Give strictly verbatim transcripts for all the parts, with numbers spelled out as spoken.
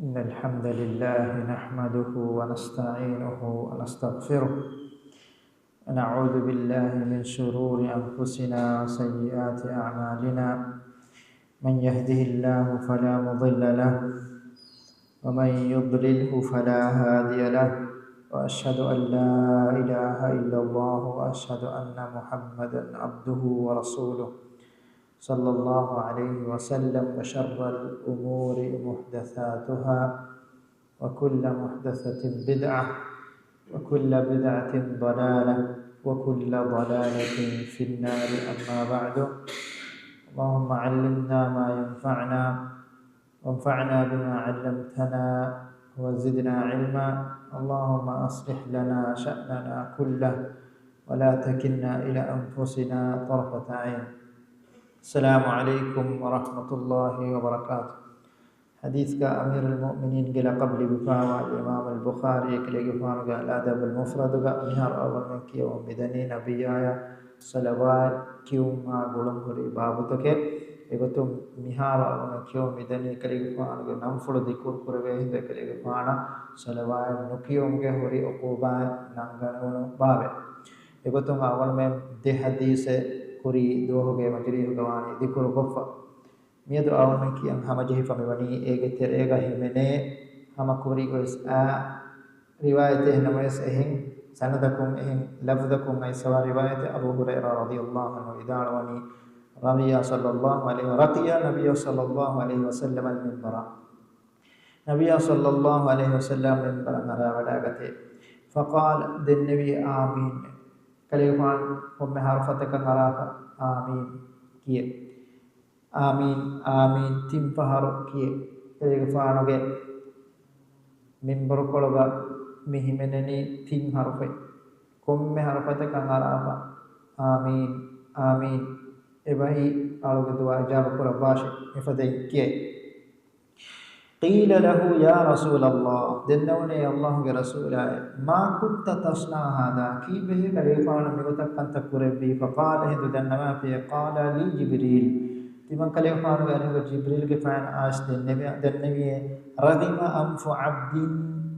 إن الحمد لله نحمده ونستعينه ونستغفره، ونعوذ بالله من شرور أنفسنا وسيئات أعمالنا. من يهده الله فلا مضل له، ومن يضلله فلا هادي له، وأشهد أن لا إله إلا الله، وأشهد أن محمدا عبده ورسوله، صلى الله عليه وسلم، وشر الأمور محدثاتها، وكل محدثة بدعة، وكل بدعة ضلالة، وكل ضلالة في النار. أما بعد، اللهم علمنا ما ينفعنا، وانفعنا بما علمتنا، وزدنا علما. اللهم أصلح لنا شأننا كله، ولا تكلنا إلى أنفسنا طرفة عين. السلام عليكم ورحمة الله وبركاته. ޙަދީޘްގަ އަމީރުލް މުއުމިނީންގެ ލަޤަބު ލިބިފައިވާ އިމާމުލް ބުޚާރީ އެކަލޭގެފާނުގެ އަލްއަދަބުލް މުފްރަދުގަ މިހާރު އަޅުގަނޑުމެން ކިޔަވަން މިދަނީ ނަބިއްޔާޔަށް ޞަލަވާތް ކިޔުމާ ގުޅުން ހުރި ބާބުތަކެއް. އެގޮތުން މިހާރު އަޅުގަނޑުމެން ކިޔަވަން މިދަނީ އެކަލޭގެފާނުގެ ނަންފުޅު ޛިކުރު ކުރެވޭ ހިނދު އެކަލޭގެފާނަށް ޞަލަވާތް ނުކިޔުމުގެ ހުރި ޢުޤޫބާތް ނަންގަނެވުނު ބާބެއް. އެގޮތުން އަޅުގަނޑުމެން ދެ ޙަދީޘެއް ކުރީ ދުވަހުގެ މަޖިލީހުގަ ވާނީ ޛިކުރު ކޮށްފަ. މިއަދު އަޅުގަނޑުމެން ކިޔަން ހަމަޖެހިފަ މިވަނީ އޭގެ ތެރޭގަ ހިމެނޭ ހަމަ ކުރި ގޮތް އާ ރިވާޔަތެއް ނަމަވެސް އެހެން ސަނަދަކުން އެހެން ލަފްޒަކުން އައިސްފަވާ ރިވާޔަތެއް. އަބޫ ހުރައިރާ ރަޟިޔަﷲ ޢަންހު ވިދާޅުވަނީ، ރަޤިޔަ ޞައްލަﷲ ޢަލައިހި، ރަޤިޔަ ނަބިއްޔު ޞައްލަﷲ ޢަލައިހި ވަސައްލަމަ އަލް މިންބަރަ. ނަބިއްޔާ ޞައްލަﷲ ޢަލައިހި ވަސައްލަމް މިންބަރަށް އަރާވަޑައިގަތޭ. ފަޤާލަ، ދެންނެވި އާމީން. ކަލޭގެފާނު ކޮންމެ ހަރުފަތަކަށް އަރާފަ އާމީން ކިޔޭ. އާމީން، އާމީން ތިން ފަހަރު ކިޔޭ. ކަލޭގެފާނުގެ މިންބަރުކޮޅުގަ މި ހިމެނެނީ ތިން ހަރުފަތް. ކޮންމެ ހަރުފަތަކަށް އަރާފަ އާމީން، އާމީން. އެބަހީ އަޅުގެ ދުޢާ އިޖާބަ ކުރައްވާށޭ. މިފަދައިން ކިޔޭ. قيل له يا رسول الله، ދެންނެވުނޭ ﷲ ގެ ރަސޫލާއޭ، ما كنت تصنع هذا، ކީއްވެހޭ ކަލޭގެފާނު މިގޮތަށް ކަންތައް ކުރެއްވީ؟ فقال، އެހިނދު ދަންނަވާފިޔޭ، قال لي جبريل، ތިމަން ކަލޭގެފާނުގެ އަރިހުގަ ޖިބްރީލްގެފާނު އައިސް ދެންނެވި، ދެންނެވިއޭ، رغم أنف عبد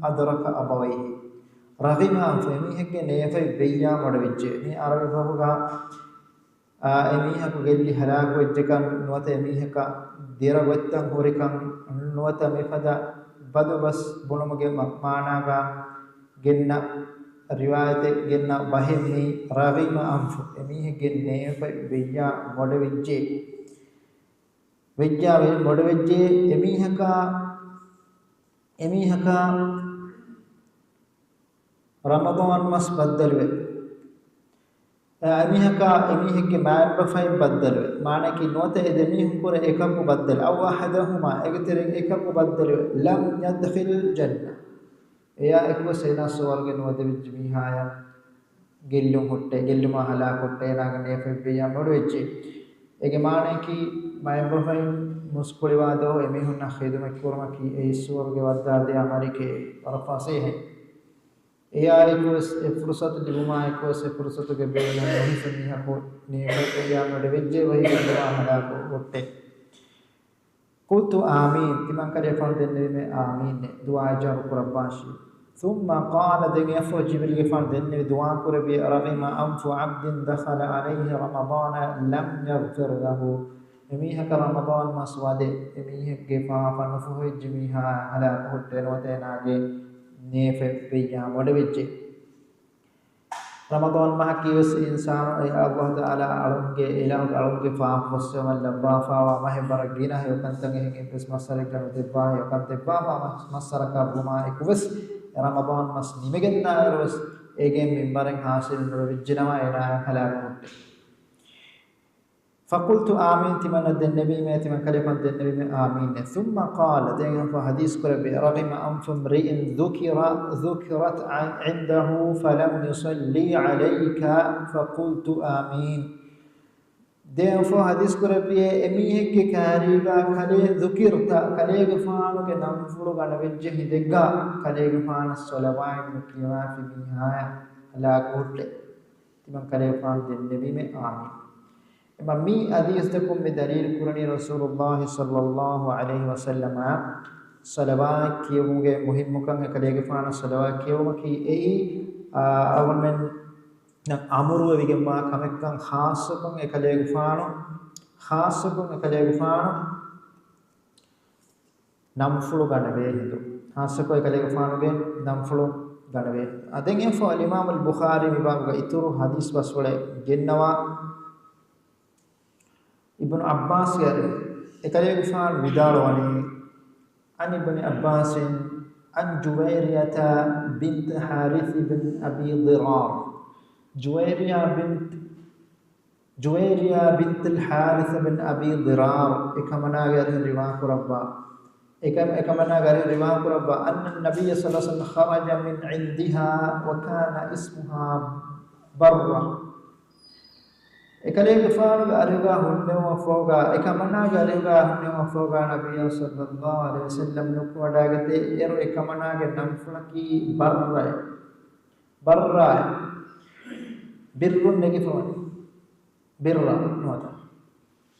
أدرك أبويه. رغم أنف، އެމީހެއްގެ ނޭފަތް ވެއްޔާ މޮޑެވިއްޖެ. މީ ޢަރަބި ބަހުގަ އާ، އެމީހަކު ގެއްލި ހަލާކުވެއްޖެކަން ނުވަތަ އެމީހަކަށް ދެރަ ގޮތްތައް ހުރިކަން ނުވަތަ މިފަދަ ބަދުބަސް ބުނުމުގެ މަ-، މާނާގަ ގެންނަ ރިވާޔަތެއް ގެންނަ ބަހެއް މީ. رغم أنف، އެމީހެއްގެ ނޭފަތް ވެއްޔާ މޮޑެވިއްޖެ. ވެއްޔާ ވެ-، މޮޑެވެއްޖެ. އެމީހަކާ، އެމީހަކާ ރަމަޟާން މަސް ބައްދަލުވެ. އެމީހަކާ އެމީހެއްގެ މައިންބަފައިން ބައްދަލުވެ. މާނައަކީ ނުވަތަ އެ ދެމީހުން ކުރެ އެކަކު ބައްދަލު. أو أحدهما، އޭގެ ތެރެއިން އެކަކު ބައްދަލުވެ. لم يدخل الجنة، އެޔާ އެކުވެސް އޭނާ ސުވަރުގެ ނުވަދެވިއްޖެ މީހާޔަށް ގެއްލުން ހުއްޓޭ، ގެއްލުމާ ހަލާކު ހުއްޓޭ، އޭނާގެ ނޭފަތް ވެއްޔާ މޮޑުވެއްޖެ. އޭގެ މާނައަކީ މައިންބަފައިން މުސްކުޅިވާ ދުވަހު އެމީހުންނަށް ޚިދުމަތް ކުރުމަކީ އެއީ ސުވަރުގެ ވައްދާ ދެ އަމަރެކޭ، ވަރަށް ފަސޭހައިން. އެޔާ އެކުވެސް އެ ފުރުޞަތު ލިބުމާ އެކުވެސް އެ ފުރުޞަތުގެ ބޭނުން ނުހިފި މީހަކު ނޭފަތް ވެއްޔާ މޮޑެވިއްޖެ ވަހީ ގެއްލުމާ ހަލާކު ހުއްޓޭ. قلت آمين، ތިމަން ކަލޭގެފާނު ދެންނެވީމޭ އާމީން، ދުޢާ އިޖާބަ ކުރައްވާށި. ثم قال، ދެން އެއަށްފަހު ޖިބްރީލްގެފާނު ދެންނެވި ދުޢާ ކުރެއްވި، رغم أنف عبد دخل عليه رمضان لم يغفر له، އެމީހަކަށް ރަމަޟާން މަސް ވަދެ، އެމީހެއްގެ ފާފަ ނުފުހެއްޖެ މީހާ ހަލާކު ހުއްޓޭ ނުވަތަ އޭނާގެ ނޭފަތް ވެއްޔާ މޮޑެވިއްޖެ. ރަމަޟާން މަހަކީވެސް އިންސާނު އެ ﷲ ތަޢާލާ އަޅުންގެ އިލާހުގެ އަޅުންގެ ފާފަ ފޮއްސެވުމަށް ލައްވާފާވާ މަހެއް، ވަރަށް ގިނަ ހެޔޮކަންތައް އެހެން އެއްވެސް މައްސަރެއްގަ ނުދެއްވާ ހެޔޮކަން ދެއްވާފާ މަސް-، މައްސަރަކަށް ވުމާ އެކުވެސް އެ ރަމަޟާން މަސް ނިމިގެންދާއިރުވެސް އޭގެން މިންބަރެއް ޙާޞިލު ނުވެވިއްޖެނަމަ އޭނާއަށް ހަލާކު ހުއްޓޭ. فقلت آمين، ތިމަންނަށް ދެންނެވީމޭ، ތިމަން ކަލޭފާނު ދެންނެވީމޭ އާމީން. ثم قال، ދެން އެއަށްފަހު ޙަދީޘް ކުރެއްވި، رغم أنف امرئ ذكر، ذكرت ع-، عنده فلم يصل عليك فقلت آمين. ދެން އެއަށްފަހު ޙަދީޘް ކުރެއްވިއޭ، އެމީހެއްގެ ކާރީގަ ކަލޭ ذكرت، ކަލޭގެފާނުގެ ނަންފުޅު ގަނެވިއްޖެ ހިނދެއްގަ، ކަލޭގެފާނަށް ޞަލަވާތް ނުކިޔަވާފި މީހާޔަށް ހަލާކު ހުއްޓޭ. ތިމަން ކަލޭގެފާނު ދެންނެވީމޭ އާމީން. އެމަ މި ޙަދީޘްތަކުން މި ދަލީލު ކުރަނީ ރަސޫލުﷲ ޞައްލަﷲ ޢަލައިހި ވަސައްލަމަ ޞަލަވާތް ކިޔެވުމުގެ މުހިއްމުކަން، އެކަލޭގެފާނަށް ޞަލަވާތް ކިޔެވުމަކީ އެއީ، އާ، އަޅުގަނޑުމެންނަށް އަމުރުވެވިގެންވާ ކަމެއްކަން، ޚާއްޞަކޮށް އެކަލޭގެފާނު، ޚާއްޞަކޮށް އެކަލޭގެފާނު ނަންފުޅު ގަނެވޭ ހިނދު. ޚާއްޞަކޮށް އެކަލޭގެފާނުގެ ނަންފުޅު ގަނެވޭ. އަދެން އެފަ އަލްއިމާމު އަލްބުޚާރީ މި ބާބުގަ އިތުރު ޙަދީޘް ބަސްފުޅެއް ގެންނަވާ. އިބްނު ޢައްބާސްގެ އަރިހު، އެކަލޭގެފާނު ވިދާޅުވަނީ، عن ابن عباس عن جويرية بنت حارث بن أبي ضرار. ޖުވައިރިޔާ ބިންތު، ޖުވައިރިޔާ ބިންތުލް ޙާރިޘް ބިން އަބީ ޟިރާރް، އެކަމަނާގެ އަރިހުން ރިވާ ކުރައްވާ. އެކަ-، އެކަމަނާގެ އަރިހުން ރިވާ ކުރައްވާ، أن النبي صلى الله عليه وسلم خرج من عندها وكان اسمها برة. އެކަލޭގެފާނުގެ އަރިހުގަ ހުންނެވުމަށްފަހުގަ، އެކަމަނާގެ އަރިހުގަ ހުންނެވުމަށްފަހުގަ، ނަބިއްޔާ ޞައްލައްލާހު ޢަލައިހި ވަސައްލަމް ނުކުމެވަޑައިގަތީ، އޭރު އެކަމަނާގެ ނަންފުޅަކީ ބައްރައޭ. ބައްރައޭ. ބިއްރުން ނެގިފަވަނީ. ބިއްރަ ނުވަތަ.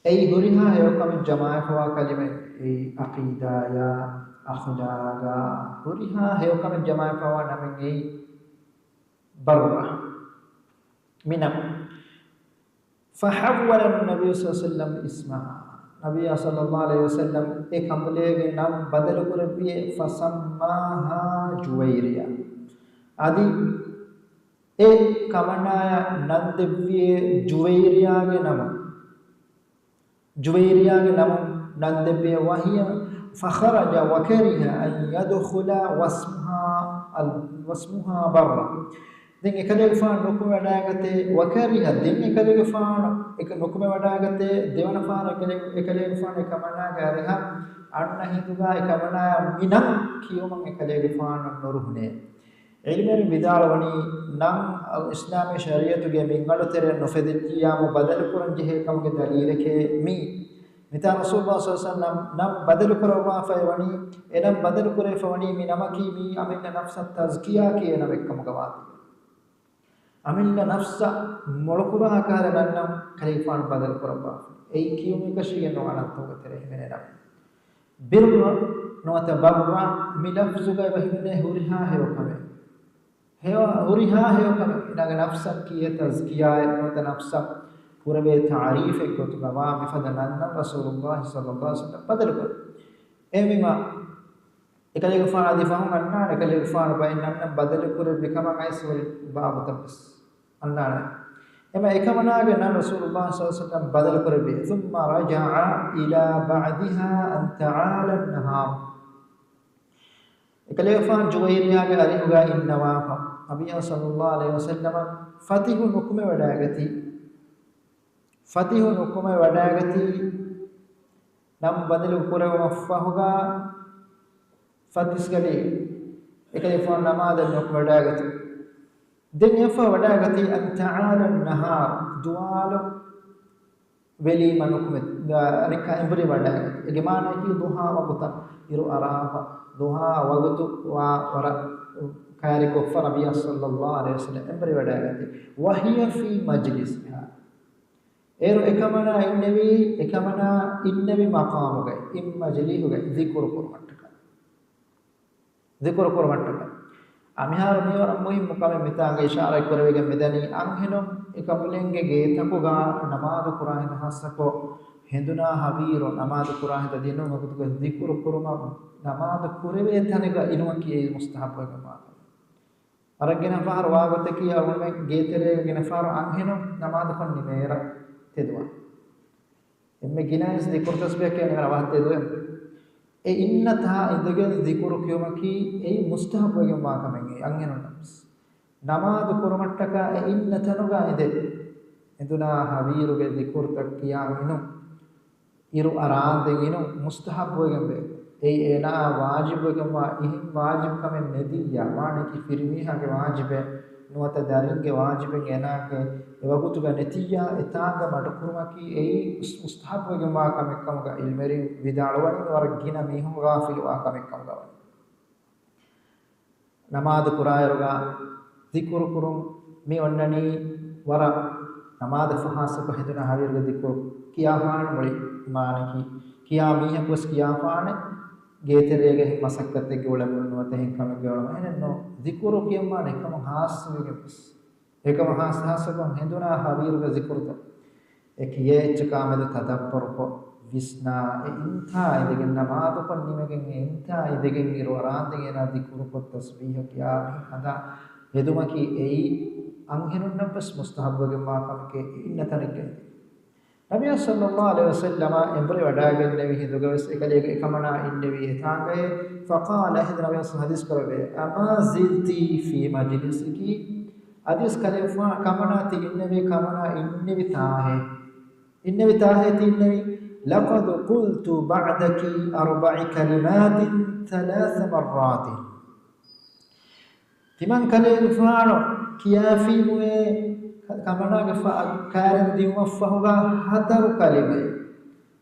އެއީ ހުރިހާ ހެޔޮކަމެއް ޖަމާވެފަވާ ކަލިމައެއް. އެއީ ޢަޤީދާއާ، އަޚްލާގާ، ހުރިހާ ހެޔޮކަމެއް ޖަމާވެފަވާ ނަމެއް އެއީ ބައްރަ. މި ނަން. فحول النبي صلى الله عليه وسلم اسمها. ނަބިއްޔާ ޞައްލައްލާހު ޢަލައިހި ވަސައްލަމް އެ ކަނބުލޭގެ ނަން ބަދަލުކުރެއްވިއޭ، فسماها جويرية. އަދި އެ ކަމަނާޔަށް ނަން ދެއްވިއޭ ޖުވައިރިޔާގެ ނަމުން. ޖުވައިރިޔާގެ ނަމުން ނަން ދެއްވިއޭ، وهي، فخرج وكره أن يدخل واسمها، واسمها برة. ދެން އެކަލޭގެފާނު ނުކުމެވަޑައިގަތޭ، وكره، ދެން އެކަލޭގެފާނު އެކަ-، ނުކުމެވަޑައިގަތޭ، ދެވަނަ ފަހަރަށް އެކަލޭ-، އެކަލޭގެފާނު އެ ކަމަނާގެ އަރިހަށް އަންނަ ހިނދުގަ އެ ކަމަނާޔަށް މި ނަން ކިޔުމަށް އެކަލޭގެފާނަށް ނުރުހުނޭ. ޢިލްމުވެރިން ވިދާޅުވަނީ، ނަން އިސްލާމީ ޝަރީޢަތުގެ މިންގަނޑު ތެރެއަށް ނުފެދިއްޖިއްޔާމު ބަދަލުކުރަން ޖެހޭ ކަމުގެ ދަލީލެކޭ މީ. މިތާ ރަސޫލުﷲ ޞައްލަﷲު ޢަލައިހި ވަސައްލަމް ނަން، ނަން ބަދަލުކުރައްވާފައި ވަނީ، އެ ނަން ބަދަލުކުރެވިފަ ވަނީ މި ނަމަކީ މީ އަމިއްލަ ނަފްސަށް ތަޒްކިޔާ ކިޔޭ ނަމެއް ކަމުގަ ވާތީ. އަމިއްލަ ނަފްސަށް މޮޅުކުރާ ކަހަލަ ނަންނަށް ކަލޭގެފާނު ބަދަލުކުރައްވާފަ. އެއީ ކިޔުމުގެ ކަށީގެން ނުވާ ނަންތަކުގެ ތެރެއިން ހިމެނޭ ނަން. ބިއްރު ނުވަތަ ބައްރަ މި ލަފްޒުގައި ވަ ހިމެނޭ ހުރިހާ ހެޔޮކަމެއް. ހެޔޮ-، ހުރިހާ ހެޔޮކަމެއް އޭނާގެ ނަފްސަށް ކިޔޭ ތަޒްކިޔާއެއް ނުވަތަ ނަފްސަށް ކުރެވޭ ތަޢުރީފެއް ގޮތުގަ ވާ މިފަދަ ނަންނަށް ރަސޫލުﷲ ޞައްލަﷲު ޢަލައިހި ވަސައްލަމް ބަދަލުކުރޭ. އެހެންވީމަ، އެކަލޭގެފާނު އަދި ފަހުން އަންނާނެ، އެކަލޭގެފާނު ބައެއް ނަންނަށް ބަދަލުކުރެއްވި ކަމަށް އައިސް ވަރި ބާބުތައް ވެސް އަންނާނެ. އެމަ އެކަމަނާގެ ނަން ރަސޫލުﷲ ޞައްލަﷲު ޢަލައިހި ވަސައްލަމް ބަދަލުކުރެއްވި. ثم رجع إلى بعضها أن تعالى النهار. އެކަލޭގެފާނު ޖުވައިރިޔާގެ އަރިހުގަ އިންނަވާފަ، ނަބިއްޔާ ޞައްލަﷲު ޢަލައިހި ވަސައްލަމަށް ފަތިޙު ނުކުމެވަޑައިގަތީ. ފަތިޙު ނުކުމެވަޑައިގަތީ، ނަން ބަދަލު ކުރެވުމަށްފަހުގަ ފަތިސްގަލީ އެކަލޭގެފާނު ނަމާދަށް ނުކުމެވަޑައިގަތީ. ދެން އެފަ ވަޑައިގަތީ أن تعالى النهار، ދުވާލު ވެލީމަ ނުކުމެ، ރެއްކާ އެނބުރި ވަޑައިގަތީ. އޭގެ މާނައަކީ ޟުޙާ ވަގުތަށް، އިރު އަރާފަ، ޟުޙާ ވަގުތު ވާ ވަރަށް ކައިރިކޮށްފަ ނަބިއްޔާ ޞައްލަﷲު ޢަލައިހި ވަސައްލަމް އެނބުރި ވަޑައިގަތީ. وهي في مجلسها. އޭރު އެކަމަނާ އިންނެވީ، އެކަމަނާ އިންނެވި މަޤާމުގައި، އިން މަޖިލީހުގައި، ޛިކުރު ކުރުމަށްޓަކާ. ޛިކުރު ކުރުމަށްޓަކާ. އަ، މިހާރު މީ ވަރަށް މުހިއްމު ކަމެއް މިތާނގަ އިޝާރާތް ކުރެވިގެން މިދަނީ. އަންހެނުން އެކަނބުލެންގެ ގޭތަކުގަ ނަމާދު ކުރާ ހިނދު ހާއްސަކޮށް ހެނދުނާ ހަވީރު ނަމާދު ކުރާ ހިނދަށް ދިނުން ވަގުތުގަ ޛިކުރު ކުރުމަށް ނަމާދު ކުރެވޭ ތަނެއްގަ އިނުމަކީ އެއީ މުސްތަޙައްބުވެގެންވާ ކަމެއް. ވަރަށް ގިނަ ފަހަރު ވާގޮތަކީ، އަޅުގަނޑުމެން ގޭތެރޭގަ ގިނަ ފަހަރު އަންހެނުން ނަމާދުކޮށް ނިމޭއިރަށް ތެދުވާނެ. އެންމެ ގިނައިންސް ޛިކުރު ތަސްބީޙަ ކިޔަން އެނގޭ ވަހަށް ތެދުވެ. އެ އިންނަ ތަހާ އިނދެގެން ޛިކުރު ކިޔުމަކީ އެއީ މުސްތަޙައްބުވެގެންވާ ކަމެއް އެއީ އަންހެނުންނަށް ވެސް. ނަމާދު ކުރުމަށްޓަކާ އެ އިންނަ ތަނުގަ އިނދެ ހެނދުނާ ހަވީރުގެ ޛިކުރުތައް ކިޔާ އިނުން. އިރު އަރާންދެން އިނުން މުސްތަޙައްބުވެގެންވޭ. އެއީ އޭނާއަށް ވާޖިބުވެގެންވާ އެހެން ވާޖިބު ކަމެއް ނެތިއްޔާ، ވާނެކީ ފިރިމީހާގެ ވާޖިބެއް ނުވަތަ ދަރިންގެ ވާޖިބެއް އޭނާގެ އެ ވަގުތުގަ ނެތިއްޔާ، އެތާނގަ މަޑުކުރުމަކީ އެއީ މުސް-، މުސްތަޙައްބުވެގެންވާ ކަމެއް ކަމުގަ ޢިލްމުވެރިން ވިދާޅުވަނީ ވަރަށް ގިނަ މީހުން ޣާފިލުވާ ކަމެއް ކަމުގަ ވަނީ. ނަމާދު ކުރާއިރުގަ ޛިކުރު ކުރުން މި އޮންނަނީ ވަރަށް ނަމާދަށް ފަހާސަކޮށް ހެނދުނާ ހަވީރުގެ ޛިކުރު ކިޔާފާނެ މުޅި މާނަކީ ކިޔާ މީހަކު ވެސް ކިޔާފާނެ ގޭތެރޭގަ މަސައްކަތެއްގެ އުޅެމުން ނުވަތަ އެހެން ކަމެއްގެ އުޅެމުން. އެހެނެއްނު، ޒިކުރު ކިޔަންވާނެ އެކަމަށް ހާއްސަވެގެން ވެސް. އެކަމަށް ހާއްސަ ހާއްސަކޮށް ހެނދުނާ ހަވީރުގެ ޒިކުރުތައް. އެ ކިޔޭ އެއްޗަކާ މެދު ތަދައްބަރުކޮށް، ވިސްނާ، އެ އިންތާ އިނދެގެން ނަމާދުކޮށް ނިމެގެން، އެ އިންތާ އިނދެގެން އިރު އަރާނދެން އޭނާ ޒިކުރުކޮށް ތަސްބީހަ ކިޔާ މި ހަނދާ ހެދުމަކީ އެއީ އަންހެނުންނަށްވެސް މުސްތަހައްބުވެގެންވާ ކަމެކޭ އިންނަ ތަނެއްގައި. ނަބިއްޔާ ޞައްލައްލާހު ޢަލައިހި ވަސައްލަމަ އެނބުރި ވަޑައިގެންނެވި ހިނދުގަވެސް އެކަލޭގެ އެކަމަނާ އިންނެވީ އެތާނގައޭ. ފަޤާލަ، އެހިނދު ނަބިއްޔާ ޙަދީޘް ކުރެއްވި، "أما زلت في مجلسك؟" އަދިވެސް ކަލޭގެފާނު ކަމަނާ ތި އިންނެވި، ކަމަނާ އިންނެވި ތާހޭ؟ އިންނެވި ތާހޭ ތި އިންނެވީ؟ "لقد قلت بعدك أربع كلمات ثلاث مرات." ތިމަން ކަލޭގެފާނު ކިޔާފީމުއޭ ކަ-، ކަމަނާގެ ފަ-، ކާރެން ދިއުމަށްފަހުގަ ހަތަރު ކަލިމައެއް.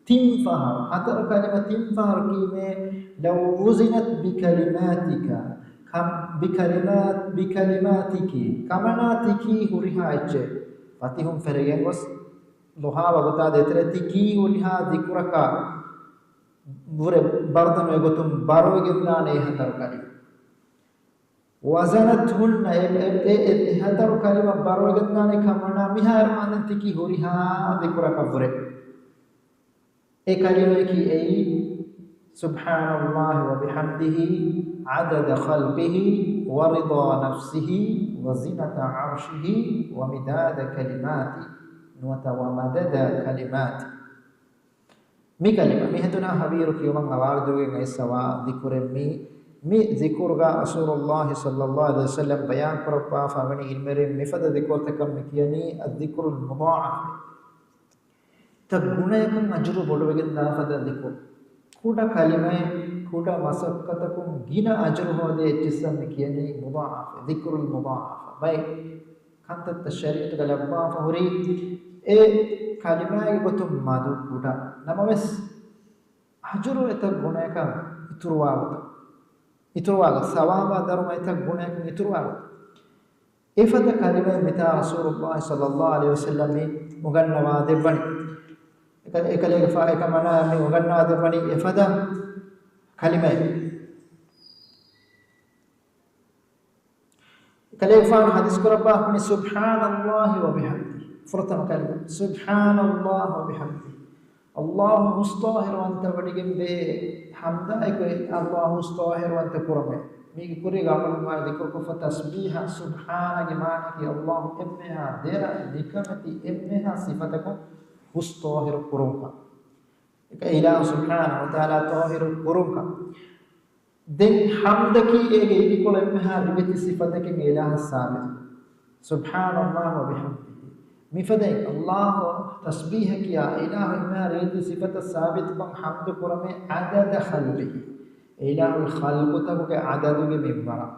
ތިން ފަހަރު، ހަތަރު ކަލިމަ ތިން ފަހަރު ކީމޭ، "لو وزنت بكلماتك، ކަ-، بكلمات، بكلماتك." ކަމަނާ ތިކީ ހުރިހާ އެއްޗެއް. ފަތިހުން ފެރިގެން ގޮސް، ލޮހާ ވަގުތާ ދޭތެރޭ ތިކީ ހުރިހާ ޒިކުރަކާ ވުރެ ބަރުދަނު އެގޮތުން ބަރުވެގެންދާނެ އެ ހަތަރު ކަލިމަ. وزنتهن، އެ، އެ، އެ، އެ، އެ ހަތަރު ކަލިމަ ބަރުވެގެންދާނެ ކަމަނާ މިހާރު އަންނަން ތިކީ ހުރިހާ ޛިކުރަކަށްވުރެ. އެ ކަލިމަޔަކީ އެއީ، سبحان الله وبحمده عدد خلقه ورضا نفسه وزنة عرشه ومداد كلماته، ނުވަތަ ومدد كلماته. މި ކަލިމަ މި ހެނދުނާ ހަވީރު ކިޔުމަށް އަވާރަދޫގެން އައިސް އަވާ ޛިކުރެއް މީ. މި ޛިކުރުގަ ރަސޫލުﷲ ޞައްލައްލާހު ޢަލައިހި ވަސައްލަމް ބަޔާން ކުރައްވާފަ ވަނީ އިލްމުވެރިން މިފަދަ ޛިކުރުތަކަށް މި ކިޔަނީ الذكر المضاعف. ތައް ގުނަޔަކަށް އަޖުރު ބޮޑުވެގެން ދާ ފަދަ ޛިކުރު. ކުޑަ ކަލިމައެއް، ކުޑަ މަސައްކަތަކުން ގިނަ އަޖުރު ހޯދޭ އެއްޗިއްސަށް މި ކިޔަނީ މުޟާޢަފް، ޛިކުރުލް މުޟާޢަފް. ބައެއް ކަންތައްތައް ޝަރީޢަތުގަ ލައްވާފަ ހުރީ އެ ކަލިމާގެ ގޮތުން މަދު ކުޑަ. ނަމަވެސް، އަޖުރު އެތައް ގުނަޔަކަށް އިތުރުވާ ގޮތަށް، އިތުރުވާ ގޮތަށް، ސަވާބާ ދަރުމަ އެތައް ގުނަޔަކަށް އިތުރުވާ ގޮތަށް. އެފަދަ ކަލިމައެއް މިތާ ރަސޫލުﷲ ޞައްލައްލާހު ޢަލައިހި ވަސައްލަމް މި އުނގަންނަވާ ދެއްވަނީ. އެކަ-، އެކަލޭގެފާ އެކަމަނާ މި އުނގަންނަވާ ދެއްވަނީ އެފަދަ ކަލިމައެއް. ކަލޭގެފާނު ޙަދީޘް ކުރައްވާ ކުނި، سبحان الله وبحمده. ފުރަތަމަ ކަލިމަ، سبحان الله وبحمده. ﷲ ހުސް ޠާހިރުވަންތަވެވޮޑިގެންވޭ، ޙަމްދާއެކު ﷲ ހުސް ޠާހިރުވަންތަ ކުރަމޭ. މީގެ ކުރީގަ ޢަމަލުން ވާނެ ޛިކުރުކޮށްފަ ތަސްބީޙަ، ސުބްޙާނާގެ މާނައަކީ ﷲ އެންމެހާ ދެރަ، ނިކަމެތި އެންމެހާ ސިފަތަކުން ހުސް ޠާހިރު ކުރުންކަން. އެކަ އިލާހު ސުބްޙާނަހޫ ވަތަޢާލާ ޠާހިރު ކުރުންކަން. ދެން ޙަމްދަކީ އޭގެ އިދިކޮޅު އެންމެހާ ރިވެތި ސިފަތަކެއް އިލާހަށް ސާބިތު. سبحان الله وبحمده. މިފަދައިން ﷲ ތަސްބީޙަ ކިޔާ އިލާހު އެންމެހާ ރިވެތި ސިފަތައް ސާބިތުކޮށް ޙަމްދު ކުރަމޭ، عدد خلقه. އެ އިލާހުގެ ޚަލްޤުތަކުގެ ޢަދަދުގެ މިންވަރަށް.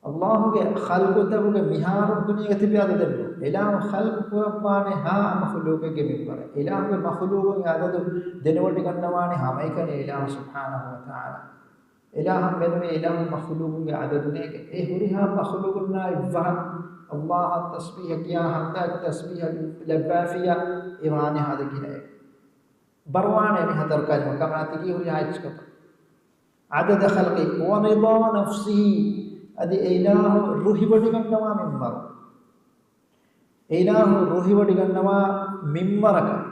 ﷲގެ ޚަލްޤުތަކުގެ މިހާރު ދުނިޔޭގަ ތިބި ޢަދަދެއްނޫން. އިލާހު ޚަލްޤު ކުރައްވާނެ ހާ މަޚުލޫޤެއްގެ މިންވަރަށް. އިލާހުގެ މަޚުލޫޤުންގެ ޢަދަދު ދެނެވޮޑިގަންނަވާނެ ހަމައެކަނި އިލާހު ސުބްޙާނަހޫ ވަތަޢާލާ. އިލާހަށް މެނުވީ އިލާހު މަޚުލޫޤުންގެ ޢަދަދު ނޭގެ. އެ ހުރިހާ މަޚުލޫޤުންނާއި ވަރަށް ﷲއަށް ތަސްބީޙަ ކިޔާ، ޙަމްދާއެކު ތަސްބީޙަ ލައްވާފިއްޔާ، އެ ވާނެ ހާދަ ގިނައެއް. ބަރުވާނެ މި ހަތަރު ކަލިމަ ކަމަނާ ތިކީ ހުރިހާ އެއްޗަކަށް. عدد خلقه ورضا نفسه. އަދި އެ އިލާހު ރުހިވޮޑިގަންނަވާ މިންވަރު. އެ އިލާހު ރުހިވޮޑިގަންނަވާ މިންވަރަކަށް.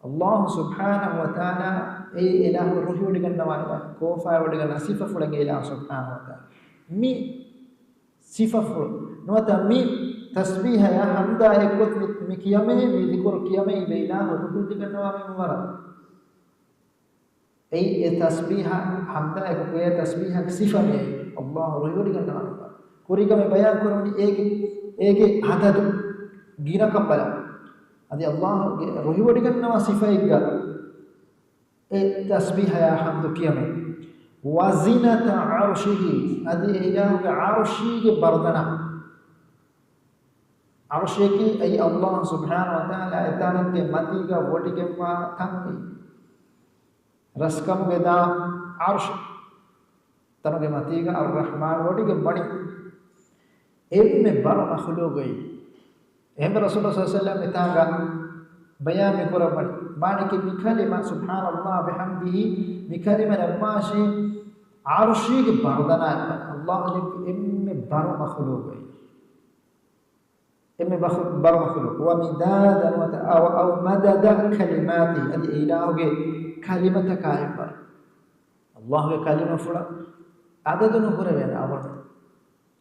ﷲ ސުބްޙާނަހޫ ވަތަޢާލާ އެ އިލާހު ރުހިވޮޑިގަންނަވާ ކޯފާވޮޑިގަންނަ ސިފަފުޅެއްގެ އިލާހު ސުބްޙާނަހޫ ވަތަޢާލާ. މި ސިފަފުޅު ނުވަތަ މި ތަސްބީޙަޔާ ޙަމްދާ އެއްކޮށް މި، މި ކިޔަމޭ، މި ޛިކުރު ކިޔަމޭ އިބަ އިލާހު ރުހިވޮޑިގަންނަވާ މިންވަރަށް. އެއީ އެ ތަސްބީޙަ، ޙަމްދާއެކު ކުރޭ ތަސްބީޙަ ސިފަ މިއީ، ﷲ ރުހިވޮޑިގަންނަވާ މިންވަރު. ކުރީގަ މި ބަޔާން ކުރަމުން އޭގެ، އޭގެ ޢަދަދު ގިނަކަން ބަލަ. އަދި ﷲގެ ރުހިވޮޑިގަންނަވާ ސިފައެއްގަ އެ ތަސްބީޙަޔާ ޙަމްދު ކިޔަމޭ. وزنة عرشه، އަދި އެ އިލާހުގެ ޢަރުޝީގެ ބަރުދަނާ. ޢަރުޝަކީ އެއީ ﷲ ސުބްޙާނަހޫ ވަތަޢާލާ އެތާނެއްގެ މަތީގަ ވޮޑިގެންވާ ތަން. ރަސްކަމުގެ ދާ ޢަރުޝު. ތަނުގެ މަތީގަ އައްރަޙްމާން ވޮޑިގެން ވަނީ. އެންމެ ބަރު މަޚުލޫޤު އެއީ. އެހެންވެ ރަސޫލު ޞައްލަﷲ ޢަލައިހި ވަސައްލަމް އެތާނގަ ބަޔާން މިކުރައްވަނީ. މާނައަކީ މި ކަލިމަ، ސުބްޙާނަﷲ ވަބިޙަމްދިހީ، މި ކަލިމަ ލައްވާށޭ، ޢަރުޝީގެ ބަރުދަނާ އެއްބަ. ﷲ ލެއްވި އެންމެ ބަރު މަޚުލޫޤެއް. އެންމެ ބަޚު-، ބަރު މަޚުލޫޤު. ވަމިދާދަ ނުވަތަ އަވަ، އަވް މަދަދަ ކަލިމާތި، އަދި އެ އިލާހުގެ ކަލިމަތަކާ އެއްބަރު. ﷲ ގެ ކަލިމަފުޅަށް އަދަދު ނުކުރެވޭނެ އަވަން.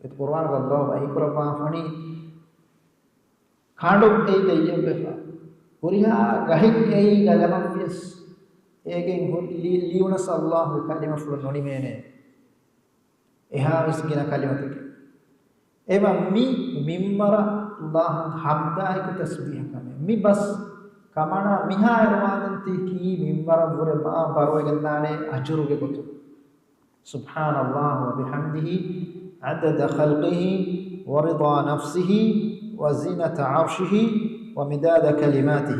އެ ޤުރްއާނުގަ ﷲ ވަޙީކުރައްވާފަނީ ކަނޑު އެއީ ދެއްޔެއްވެފަ. ހުރިހާ ގަހެއް އެއީ ގަލަމަށްވިޔަސް، އޭގެން ހު-، ލި-، ލިޔުނަސް ﷲ ގެ ކަލިމަފުޅު ނުނިމޭނެ. އެހާވެސް ގިނަ ކަލިމަތަކެއް. އެވަ މި މިންވަރަށް ﷲ ހަމްދާއެކު ތަސްބީޙަ ކަމެއް. މި ބަސް ކަމަނާ މިހާ އިރުވާދަންތީ ކީ މިންވަރަށްވުރެ މާ ބަރުވެގެންދާނެ އަޖުރުގެ ގޮތުން. سبحان الله وبحمده عدد خلقه ورضا نفسه وزنة عرشه ومداد كلماته.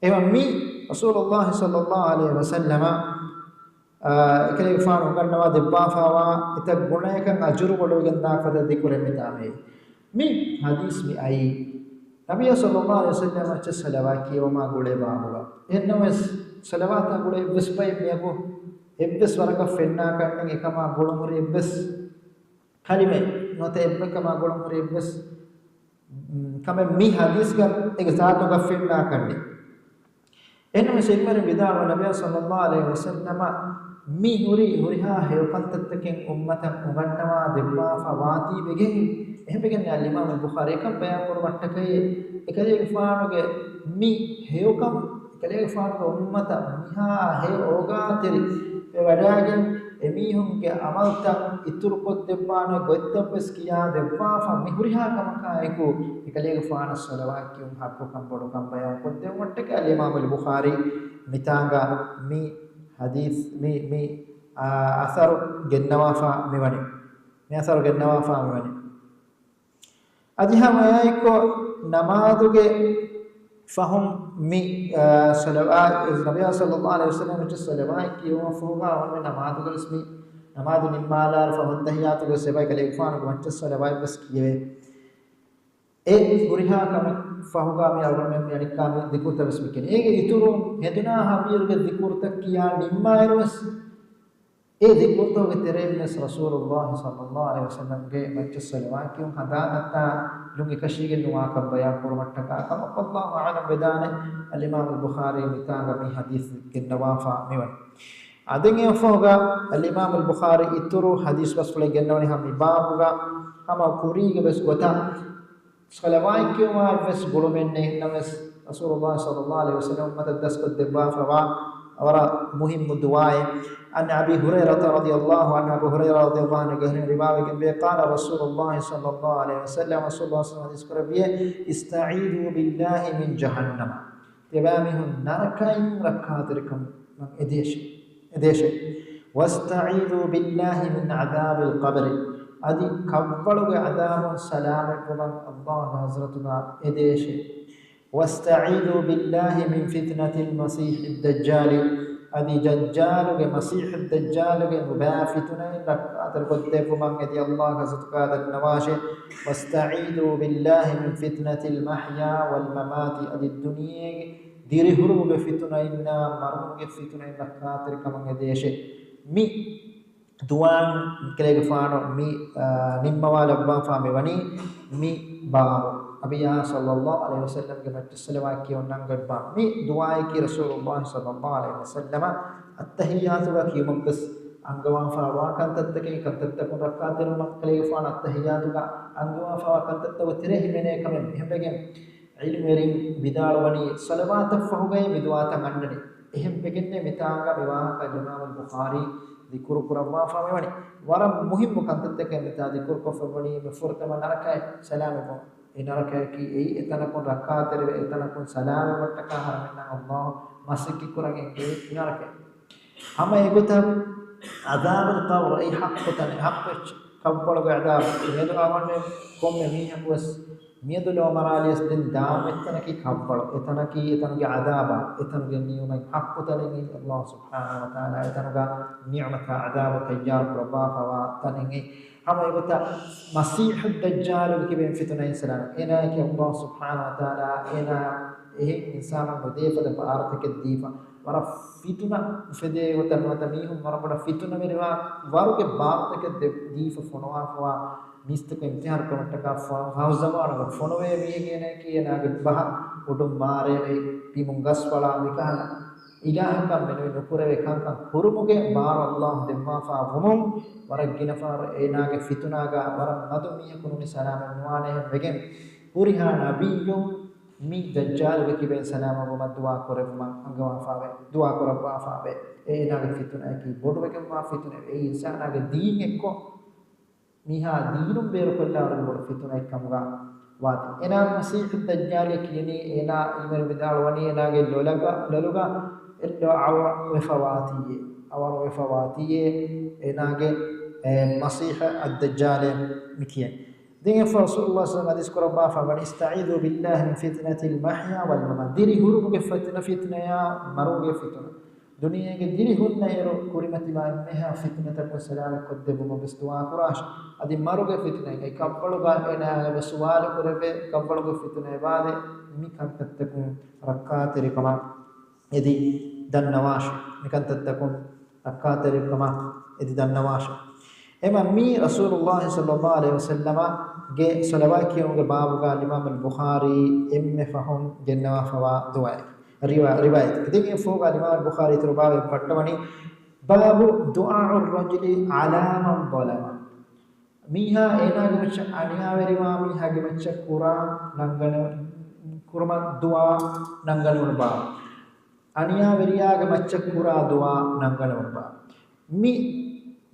އެވަ މި ރަސޫލުﷲ ޞައްލަﷲ ޢަލައިހި ވަސައްލަމަ، އާ، އެކަލޭގެފާނު އުނގަންނަވާ ދެއްވާފައިވާ އެތައް ގުނައަކަށް އަޖުރު ބޮޑުވެގެންދާ ފަދަ ދިކުރެއް މިތާ މިއީ. މި ޙަދީޘް މި އައީ ނަބިއްޔާ ޞައްލަﷲ ޢަލައިހި ވަސައްލަމަށް ޞަލަވާތް ކިޔެވުމާ ގުޅޭ ބާބުގަ. އެހެންނަމަވެސް، ޞަލަވާތާ ގުޅޭ އެއްވެސް ބައެއް މިއަދު އެއްވެސް ވަރަކަށް ފެންނާކަށްނެތް. އެކަމާ ގުޅުންހުރި އެއްވެސް ކަލިމައެއް ނުވަތަ އެއްވެ ކަމާ ގުޅުންހުރި އެއްވެސް ކަމެއް މި ޙަދީޘްގަ އޭގެ ޒާތުގަ ފެންނާކަށްނެތް. އެހެންނަމަވެސް އިލްމުވެރިން ވިދާޅުވި ނަބިއްޔާ ޞައްލަﷲ ޢަލައިހި ވަސައްލަމަ މި ހުރި ހުރިހާ ހެޔޮކަންތައްތަކެއް އުއްމަތަށް އުނގަންނަވާ ދެއްވާފަ ވާތީ ވެގެން. އެހެންވެގެން އަލްއިމާމު ބުޚާރީ އެކަން ބަޔާން ކުރުމަށްޓަކައި އެކަލޭގެފާނުގެ މި ހެޔޮކަން އެކަލޭގެފާނުގެ އުއްމަތަށް މިހާ ހެޔޮ އޯގާތެރި ވެވަޑައިގެން އެމީހުންގެ ޢަމަލްތައް އިތުރުކޮށްދެއްވާނެ ގޮތްތައްވެސް ކިޔާދެއްވާފަ މި ހުރިހާ ކަމަކާއެކު އެކަލޭގެފާނަށް ޞަލަވާތް ކިޔުން ޙައްޤުކަން ބޮޑުކަން ބަޔާންކޮށްދެއްވުމަށްޓަކައި އަލްއިމާމު އަލްބުޚާރީ މިތާނގަ މި ޙަދީޘް މި، މި، އާ، އަސަރު ގެންނަވާފަ މިވަނީ. މި އަސަރު ގެންނަވާފަ މިވަނީ. އަދި ހަމައެއާއެކު ނަމާދުގެ ފަހުން މި، އާ، ޞަލަވާ-، ނަބިއްޔާ ޞައްލަﷲ ޢަލައިހި ވަސައްލަމަށް ޞަލަވާތް ކިޔުމަށްފަހުގަ އަވަންމެ ނަމާދުގަވެސް މި ނަމާދު ނިންމާލާފަ ފަހުން ތަޙިއްޔާތުގަވެސް އެބަ އެކަލޭގެފާނުގެ މައްޗަށް ޞަލަވާތްވެސް ކިޔެވޭ. އެ ހުރިހާ ކަމެއް ފަހުގަ މި އަޅުގަނޑުމެން މި އަނެއްކާ މި ޒިކުރުތައް ވެސް މި ކިޔަނީ. އޭގެ އިތުރުން ހެނދުނާ ހަވީރުގެ ޒިކުރުތައް ކިޔާ ނިންމާއިރުވެސް އެ ޒިކުރުތަކުގެ ތެރެއިންވެސް ރަސޫލުﷲ ޞައްލަﷲ ޢަލައިހި ވަސައްލަމްގެ މައްޗަށް ޞަލަވާތް ކިޔުން ހަނދާން ނައްތާލުން އެކަށީގެން ނުވާކަން ބަޔާން ކުރުމަށްޓަކާ ކަމަށް ވައްލާހު އަޢުލަމް ވެދާނެ. އަލްއިމާމު އަލްބުޚާރީ މިތާނގަ މި ޙަދީޘް ގެންނަވާފަ މިވަނީ. އަދި އެއަށްފަހުގަ އަލްއިމާމު އަލްބުޚާރީ އިތުރު ޙަދީޘް ބަސްފުޅެއް ގެންނަވަނީ ހަމަ މި ބާބުގަ ހަމަ ކުރީގެ ވެސް ގޮތަށް ޞަލަވާތް ކިޔުމާއެއްވެސް ގުޅުމެއް ނެތް ނަމަވެސް، ރަސޫލުﷲ ޞައްލަﷲ ޢަލައިހި ވަސައްލަމް އުއްމަތަށް ދަސްކޮށްދެއްވާފަވާ ވަރަށް މުހިއްމު ދުޢާއެއް. عن أبي هريرة رضي الله عنه، އަބޫ ހުރައިރާ ރަޟިޔަﷲ ޢަންހުގެ ރިވާވެގެންވޭ، قال رسول الله صلى الله عليه وسلم، ރަސޫލުﷲ ޞައްލަﷲ ޢަލައިހި ވަސައްލަމް ޙަދީޘް ކުރެއްވިއޭ، استعيذوا بالله من جهنم، ތިޔަބައިމީހުން ނަރަކައިން ރައްކާތެރިކަމަށް އެދޭށޭ، އެދޭށޭ. واستعيذوا بالله من عذاب القبر، އަދި ކަށްވަޅުގެ ޢަޛާބުން ސަލާމަތްވުމަށް ﷲ ގެ ޙަޟްރަތުގަ އެދޭށޭ. واستعيذوا بالله من فتنة المسيح الدجال، އަދި ދައްޖާލުގެ، މަސީޙު ދައްޖާލުގެ ނުބައި ފިތުނައިން ރައްކާތެރިކޮށްދެއްވުމަށް އެދި ﷲ ގެ ޙަޟްރަތުގަ ދަންނަވާށޭ. واستعيذوا بالله من فتنة المحيا والممات، އަދި ދުނިޔޭގެ ދިރިހުރުމުގެ ފިތުނައިންނާ މަރުމުގެ ފިތުނައިން ރައްކާތެރިކަމަށް އެދޭށޭ. މި ދުޢާ ކަލޭގެފާނު މި، އާ، ނިންމަވާލައްވާފާ މިވަނީ މި ބާބު. ނަބިއްޔާ ޞައްލަﷲ ޢަލައިހި ވަސައްލަމްގެ މައްޗަށް ޞަލަވާތް ކިޔުން އަންގައްވާ މި ދުޢާއަކީ ރަސޫލުﷲ ޞައްލަﷲ ޢަލައިހި ވަސައްލަމަށް އައްތަޙިއްޔާތުގަ ކިޔުމަށްވެސް އަންގަވާފާވާ ކަންތައްތަކެއް. ކަންތައްތަކުން ރައްކާތެރިވުމަށް ކަލޭގެފާނު އައްތަޙިއްޔާތުގަ އަންގަވާފާވާ ކަންތައްތަކުގެ ތެރޭ ހިމެނޭ ކަމެއް. އެހެންވެގެން ޢިލްމުވެރިން ވިދާޅުވަނީ ޞަލަވާތަށްފަހުގައި މި ދުޢާތައް އަންނަނީ. އެހެންވެގެންނޭ މިތާނގަ މި ވާހަކަ އަލްއިމާމު އަލްބުޚާރީ ޛިކުރު ކުރައްވާފާ މިވަނީ. ވަރަށް މުހިއްމު ކަންތައްތަކެއް މިތާ ޛިކުރުކޮށްފަ މިވަނީ. މި ފުރަތަމަ ނަރަކައިން ސަލާމަތްވުން. އެ ނަރަކަޔަކީ އެއީ އެތަނަކުން ރައްކާތެރިވެ، އެތަނަކުން ސަލާމަތްވުމަށްޓަކާ އަހަރެމެންނަށް ﷲ މަސައްކަތް ކުރަން އެންގެވި ނަރަކައެއް. ހަމަ އެގޮތަށް ޢަޛާބުލް ޤަބްރު، އެއީ ޙައްޤު ތަނެއް، ޙައްޤު އެއްޗެއް، ކަށްވަޅުގެ ޢަޛާބު. މިއަދު އަޅުގަނޑުމެން ކޮންމެ މީހަކުވެސް މިއަދު ލޯ މަރާލިޔަސް ދެން ދާން އެތަނަކީ ކަށްވަޅު. އެތަނަކީ އެތަނުގެ ޢަޛާބާ، އެތަނުގެ ނިޢުމަތް ޙައްޤު ތަނެއް އެއީ. ﷲ ސުބްޙާނަހޫ ވަތަޢާލާ އެތަނުގަ ނިޢުމަތާ ޢަޛާބު ތައްޔާރު ކުރައްވާފަވާ ތަނެއް އެއީ. ހަމަ އެގޮތަށް މަސީޙު ދައްޖާލުގެ ކިބައިން ފިތުނައިން ސަލާމަތް. އޭނާއަކީ ﷲ ސުބްޙާނަހޫ ވަތަޢާލާ އޭނާ އެހެން އިންސާނުން ނުދޭ ފަދަ ބާރުތަކެއް ދީފަ، ވަރަށް ފިތުނަ އުފެދޭ ގޮތަށް ނުވަތަ މީހުން ވަރަށް ބޮޑަށް ފިތުނަވެރިވާ ވަރުގެ ބާރުތަކެއް ދެ-، ދީފަ ފޮނުވާފަވާ މީސްތަކު އިމްތިހާނު ކުރުމަށްޓަކާ ފަ-، ފަހު ޒަމާނުގަ ފޮނުވޭ މީހެއް އޭނައަކީ އޭނާގެ ބަހަށް އުޑުން މާރޭ ބިމުން ގަސްފަޅާ މިކަހަލަ އިލާހަކަށް މެނުވެ ނުކުރެވޭ ކަންކަން ކުރުމުގެ ބާރު އައްލާހު ދެއްވާފާ ވުމުން، ވަރަށް ގިނަ ފަހަރު އޭނާގެ ފިތުނާގާ ވަރަށް މަދު މީހަކު ނޫނީ ސަލާމަތް ނުވާނެހެން ވެގެން، ހުރިހާ ނަބިއްޔުން މި ދައްޖާލުގެ ކިބައިން ސަލާމަތްވުމަށް ދުޢާ ކުރެއްވުމަށް އަންގަވާފާވޭ، ދުޢާ ކުރައްވާފާވޭ. އޭނާގެ ފިތުނައަކީ ބޮޑުވެގެންވާ ފިތުނައެއް. އެއީ އިންސާނާގެ ދީން އެއްކޮށް، މީހާ ދީނުން ބޭރުކޮށްލާ ވަރަށް ބޮޑު ފިތުނައެއް ކަމުގަ ވާތީ. އޭނާ މަސީޙު ދައްޖާލޭ ކިޔަނީ، އޭނާ އިލްމުވެރިން ވިދާޅުވަނީ އޭނާގެ ލޮލަގަ، ލޮލުގަ އެއްލޯ އަވަރު ވެފަ ވާތީއޭ، އަވަރު ވެފަ ވާތީއޭ އޭނާގެ، އެ، މަސީޙު އައްދައްޖާލޭ މި ކިޔަނީ. ދެން އެފަ ރަސޫލުﷲ ޞައްލަﷲު ޢަލައިހި ވަސައްލަމަ ޙަދީޘް ކުރައްވާފަ، "ވަނިސްތަޢީޛު ބިﷲ މިން ފިތްނަތިލް މަޙްޔާ ވަލް މަމާތް." ދިރި ހުރުމުގެ ފިތުނަ، ފިތުނަޔާ މަރުގެ ފިތުނަ. ދުނިޔޭގެ ދިރި ހުންނައިރު ކުރިމަތިވާ އެންމެހާ ފިތުނަތަކުން ސަލާމަތްކޮށްދެއްވުމަށް ވެސް ދުޢާ ކުރާށި. އަދި މަރުގެ ފިތުނައިގައި ކަށްވަޅުގަ އޭނާއަށް ސުވާލު ކުރެވޭ، ކަށްވަޅުގެ ފިތުނަ އެބާދޭ، މި ކަންތައްތަކުން ރައްކާތެރިކަމަށް އެދި ދަންނަވާށި. މި ކަންތައްތަކުން ރައްކާތެރިކަމަށް އެދި ދަންނަވާށި. އެމަ މީ ރަސޫލުﷲ ޞައްލަﷲު ޢަލައިހި ވަސައްލަމަގެ ޞަލަވާތް ކިޔުމުގެ ބާބުގަ އިމާމުލް ބުޚާރީ އެންމެ ފަހުން ގެންނަވާފަވާ ދުޢާއެއް. ރިވާ-، ރިވާޔަތެއް. ދެން އެ ފޯގަ އިމާމު ބުޚާރީ އިތުރު ބާބެއް ބައްޓަވަނީ، باب دعاء الرجل على من ظلمه. މީހާ އޭނާގެ މައްޗަށް އަނިޔާވެރިވާ މީހާގެ މައްޗަށް ކުރާ ނަންގަނެ-، ކުރުމަށް ދުޢާ ނަންގަނެވުނު ބާބު. އަނިޔާވެރިޔާގެ މައްޗަށް ކުރާ ދުޢާ ނަންގަނެވުނު ބާބު. މި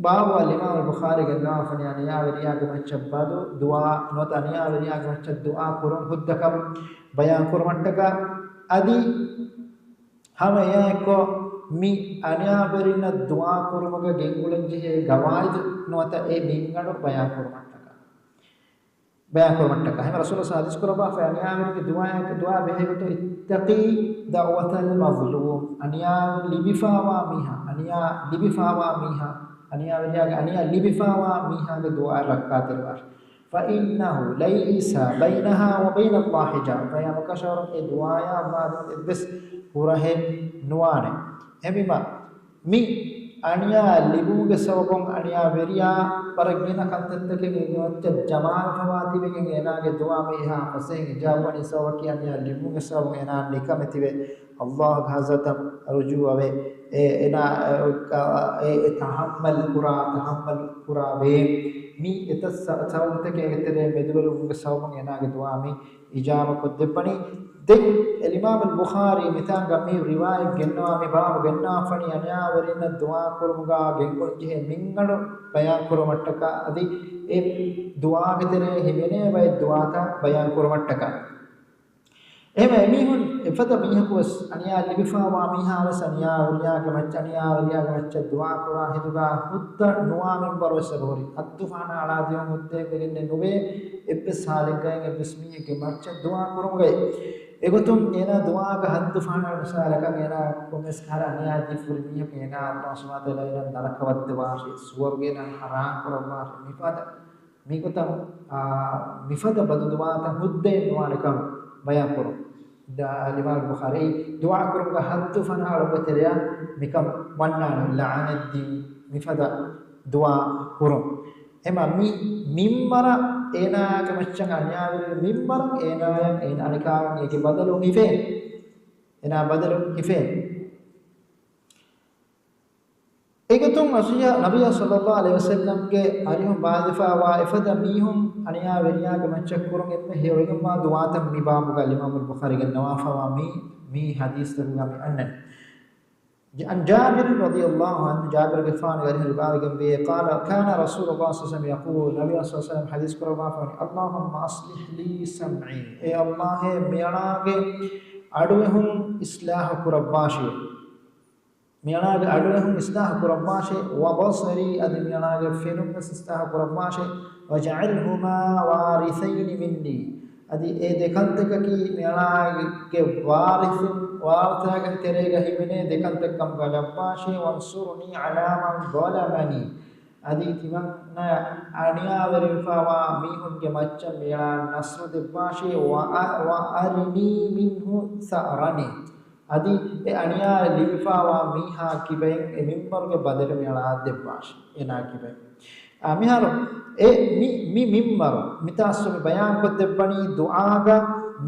ބާބު އަލްއިމާމު ބުޚާރީ ގެންނަވާފަނީ އަނިޔާވެރިޔާގެ މައްޗަށް ބަދު ދުޢާ ނުވަތަ އަނިޔާވެރިޔާގެ މައްޗަށް ދުޢާ ކުރުން ހުއްދަކަން ބަޔާން ކުރުމަށްޓަކާ. އަދި ހަމަ އެއާއެއްކޮށް، މި އަނިޔާވެރިންނަށް ދުޢާ ކުރުމުގަ ގެންގުޅެންޖެހޭ ގަވާއިދު ނުވަތަ އެ މިންގަނޑު ބަޔާން ކުރުމަށްޓަކާ، ބަޔާން ކުރުމަށްޓަކާ. ހަމަ ރަސޫލު ޙަދީޘް ކުރައްވާފަ، އަނިޔާވެރިންގެ ދުޢާއެއް، ދުޢާ ބެހޭ ގޮތުން، اتق دعوة المظلوم، އަނިޔާ ލިބިފާވާ މީހާ، އަނިޔާ ލިބިފާވާ މީހާ، އަނިޔާވެރިޔާގެ އަނިޔާ ލިބިފާވާ މީހާގެ ދުޢާ ރައްކާތެރިވާށި. فإنه ليس بينها وبين الله حجاب. ފަޔާ މުކަށަވަރުން އެ ދުޢާޔާ މާދަމަ އެއްވެސް ހުރަހެއް ނުވާނެ. އެހެންވީމަ، މި އަނިޔާ ލިބުމުގެ ސަބަބުން އަނިޔާ ވެރިޔާ ވަރަށް ގިނަ ކަންތައްތަކެއް އޭގެ މައްޗަށް ޖަމާވެފަވާ ތިބެގެން އޭނާގެ ދުޢާ މި އެހާ ފަސޭހައިން އިޖާބަވަނީ ސަބަބަކީ އަނިޔާ ލިބުމުގެ ސަބަބުން އޭނާ ނިކަމެތިވެ ﷲ ގެ ޙަޟްރަތަށް ރުޖޫޢަވެ، އެ އޭނާ، އެ، އެ ތަޙައްމަލް ކުރާ، ތަޙައްމަލް ކުރާ ވޭ. މި އެތައް ސަ-، ސަބަބުތަކެއް އޭގެ ތެރޭ މެދުވެރިވުމުގެ ސަބަބުން އޭނާގެ ދުޢާ މި އިޖާބަ ކޮށްދެއްވަނީ. ދެން އެލްއިމާމު އަލްބުޚާރީ މިތާނގަ މި ރިވާޔަތް ގެންނަވާ، މި ބާބު ގެންނަވާފަނީ އަނިޔާވެރިންނަށް ދުޢާ ކުރުމުގަ ގެންގުޅެންޖެހޭ މިންގަނޑު ބަޔާން ކުރުމަށްޓަކާ އަދި އެ ދުޢާގެ ތެރޭ ހިމެނޭ ބައެއް ދުޢާތައް ބަޔާން ކުރުމަށްޓަކާ. އެހެންވެ، އެމީހުން އެފަދަ މީހަކު ވެސް އަނިޔާ ލިބިފާވާ މީހާ ވެސް އަނިޔާވެރިޔާގެ މައްޗަށް، އަނިޔާވެރިޔާގެ މައްޗަށް ދުޢާ ކުރާ ހިނދުގަ ހުއްދަ ނުވާ މިންވަރު ވެސް އެބަހުރި. ހައްދު ފަހަނަ އަޅާދިޔުން ހުއްދައެއް ވެގެންނެއް ނުވޭ އެއްވެސް ހާލެއްގައި އެއްވެސް މީހެއްގެ މައްޗަށް ދުޢާ ކުރުމުގައި. އެގޮތުން އޭނާ ދުޢާގަ ހައްދު ފަހަނަ މިސާލަކަށް އޭނާ ކޮންމެސް ކަހަލަ އަނިޔާ ދީފަ ހުރި މީހަކު އޭނާ ﷲ ސުބްޙާނަހޫ ވަތަޢާލާ އޭނާ ނަރަކަވައްދަވާށޭ، ސުވަރުގެ އޭނާ ޙަރާމް ކުރައްވާށޭ. މިފަދަ މިގޮތަށް، އާ، މިފަދަ ބަދުދުޢާތައް ހުއްދައެއް ނުވާނެކަން ބަޔާން ކުރުން. ދ-، އަލްއިމާމު ބުޚާރީ ދުޢާ ކުރުމުގަ ހައްދު ފަނަހަ އަޅުގެ ތެރެއަށް މިކަން ވަންނާނެ. ލަޢަނަތްދީ މިފަދަ ދުޢާ ކުރުން. އެމަ މި މިންވަރަށް އޭނާގެ މައްޗަށް އަނިޔާވެރި މިންވަރަށް އޭނާޔަށް އޭނާ އަނެކާއަށް އޭގެ ބަދަލު ހިފޭނެ. އޭނާ ބަދަލު ހިފޭނެ. އެގޮތުން ނަބިއްޔާ، ނަބިއްޔާ ޞައްލައްލާހު ޢަލައިހި ވަސައްލަމްގެ އަރިހުން ބާއްވާފައިވާ އެފަދަ މީހުން އަނިޔާވެރިޔާގެ މައްޗަށް ކުރުން އެންމެ ހެޔޮވެގެންވާ ދުޢާތައް މި ބާބުގަ އިމާމުލް ބުޚާރީ ގެންނަވާފައިވާ މި، މި ޙަދީޘްތަކުގަ މި އަންނަނީ. عن جابر رضي الله عنه، ޖާބިރުގެފާނުގެ އަރިހުން ރިވާވެގެންވޭ، قال، كان رسول الله صلى الله عليه وسلم يقول، ނަބިއްޔާ ޞައްލައްލާހު ޢަލައިހި ވަސައްލަމް ޙަދީޘް ކުރައްވާފައިވަނީ، اللهم أصلح لي سمعي، އޭ ﷲ، މިއަޅާގެ އަޑުއެހުން އިޞްލާޙު ކުރައްވާށޭ. މިއަޅާގެ އަޑުއެހުން އިޞްލާޙު ކުރައްވާށޭ، وبصري، އަދި މިއަޅާގެ ފެނުން ވެސް އިޞްލާޙު ކުރައްވާށޭ، واجعلهما وارثين مني، އަދި އެ ދެކަންތަކަކީ މިއަޅާގެ ވާރިސުން، ވާރިސާގެ ތެރޭގަ ހިމެނޭ ދެކަންތައް ކަމުގަ ލައްވާށޭ، وانصرني على من ظلمني، އަދި ތިމަންނަޔަށް އަނިޔާވެރިވެފައިވާ މީހުންގެ މައްޗަށް މިއަޅާ ނަޞްރު ދެއްވާށޭ، ވައަ-، وَأَرِنِي مِنْهُ ثَأْرًا. އަދި އެ އަނިޔާ ލިބިފައިވާ މީހާ ކިބައިން އެ މިންބަރުގެ ބަދަލު މިއަޅާ ދެއްވާށޭ، އޭނާ ކިބައިން. އާ، މިހާރު އެ މި، މި މިންބަރު މިތާ އަސްލު މި ބަޔާންކޮށްދެއްވަނީ ދުޢާގަ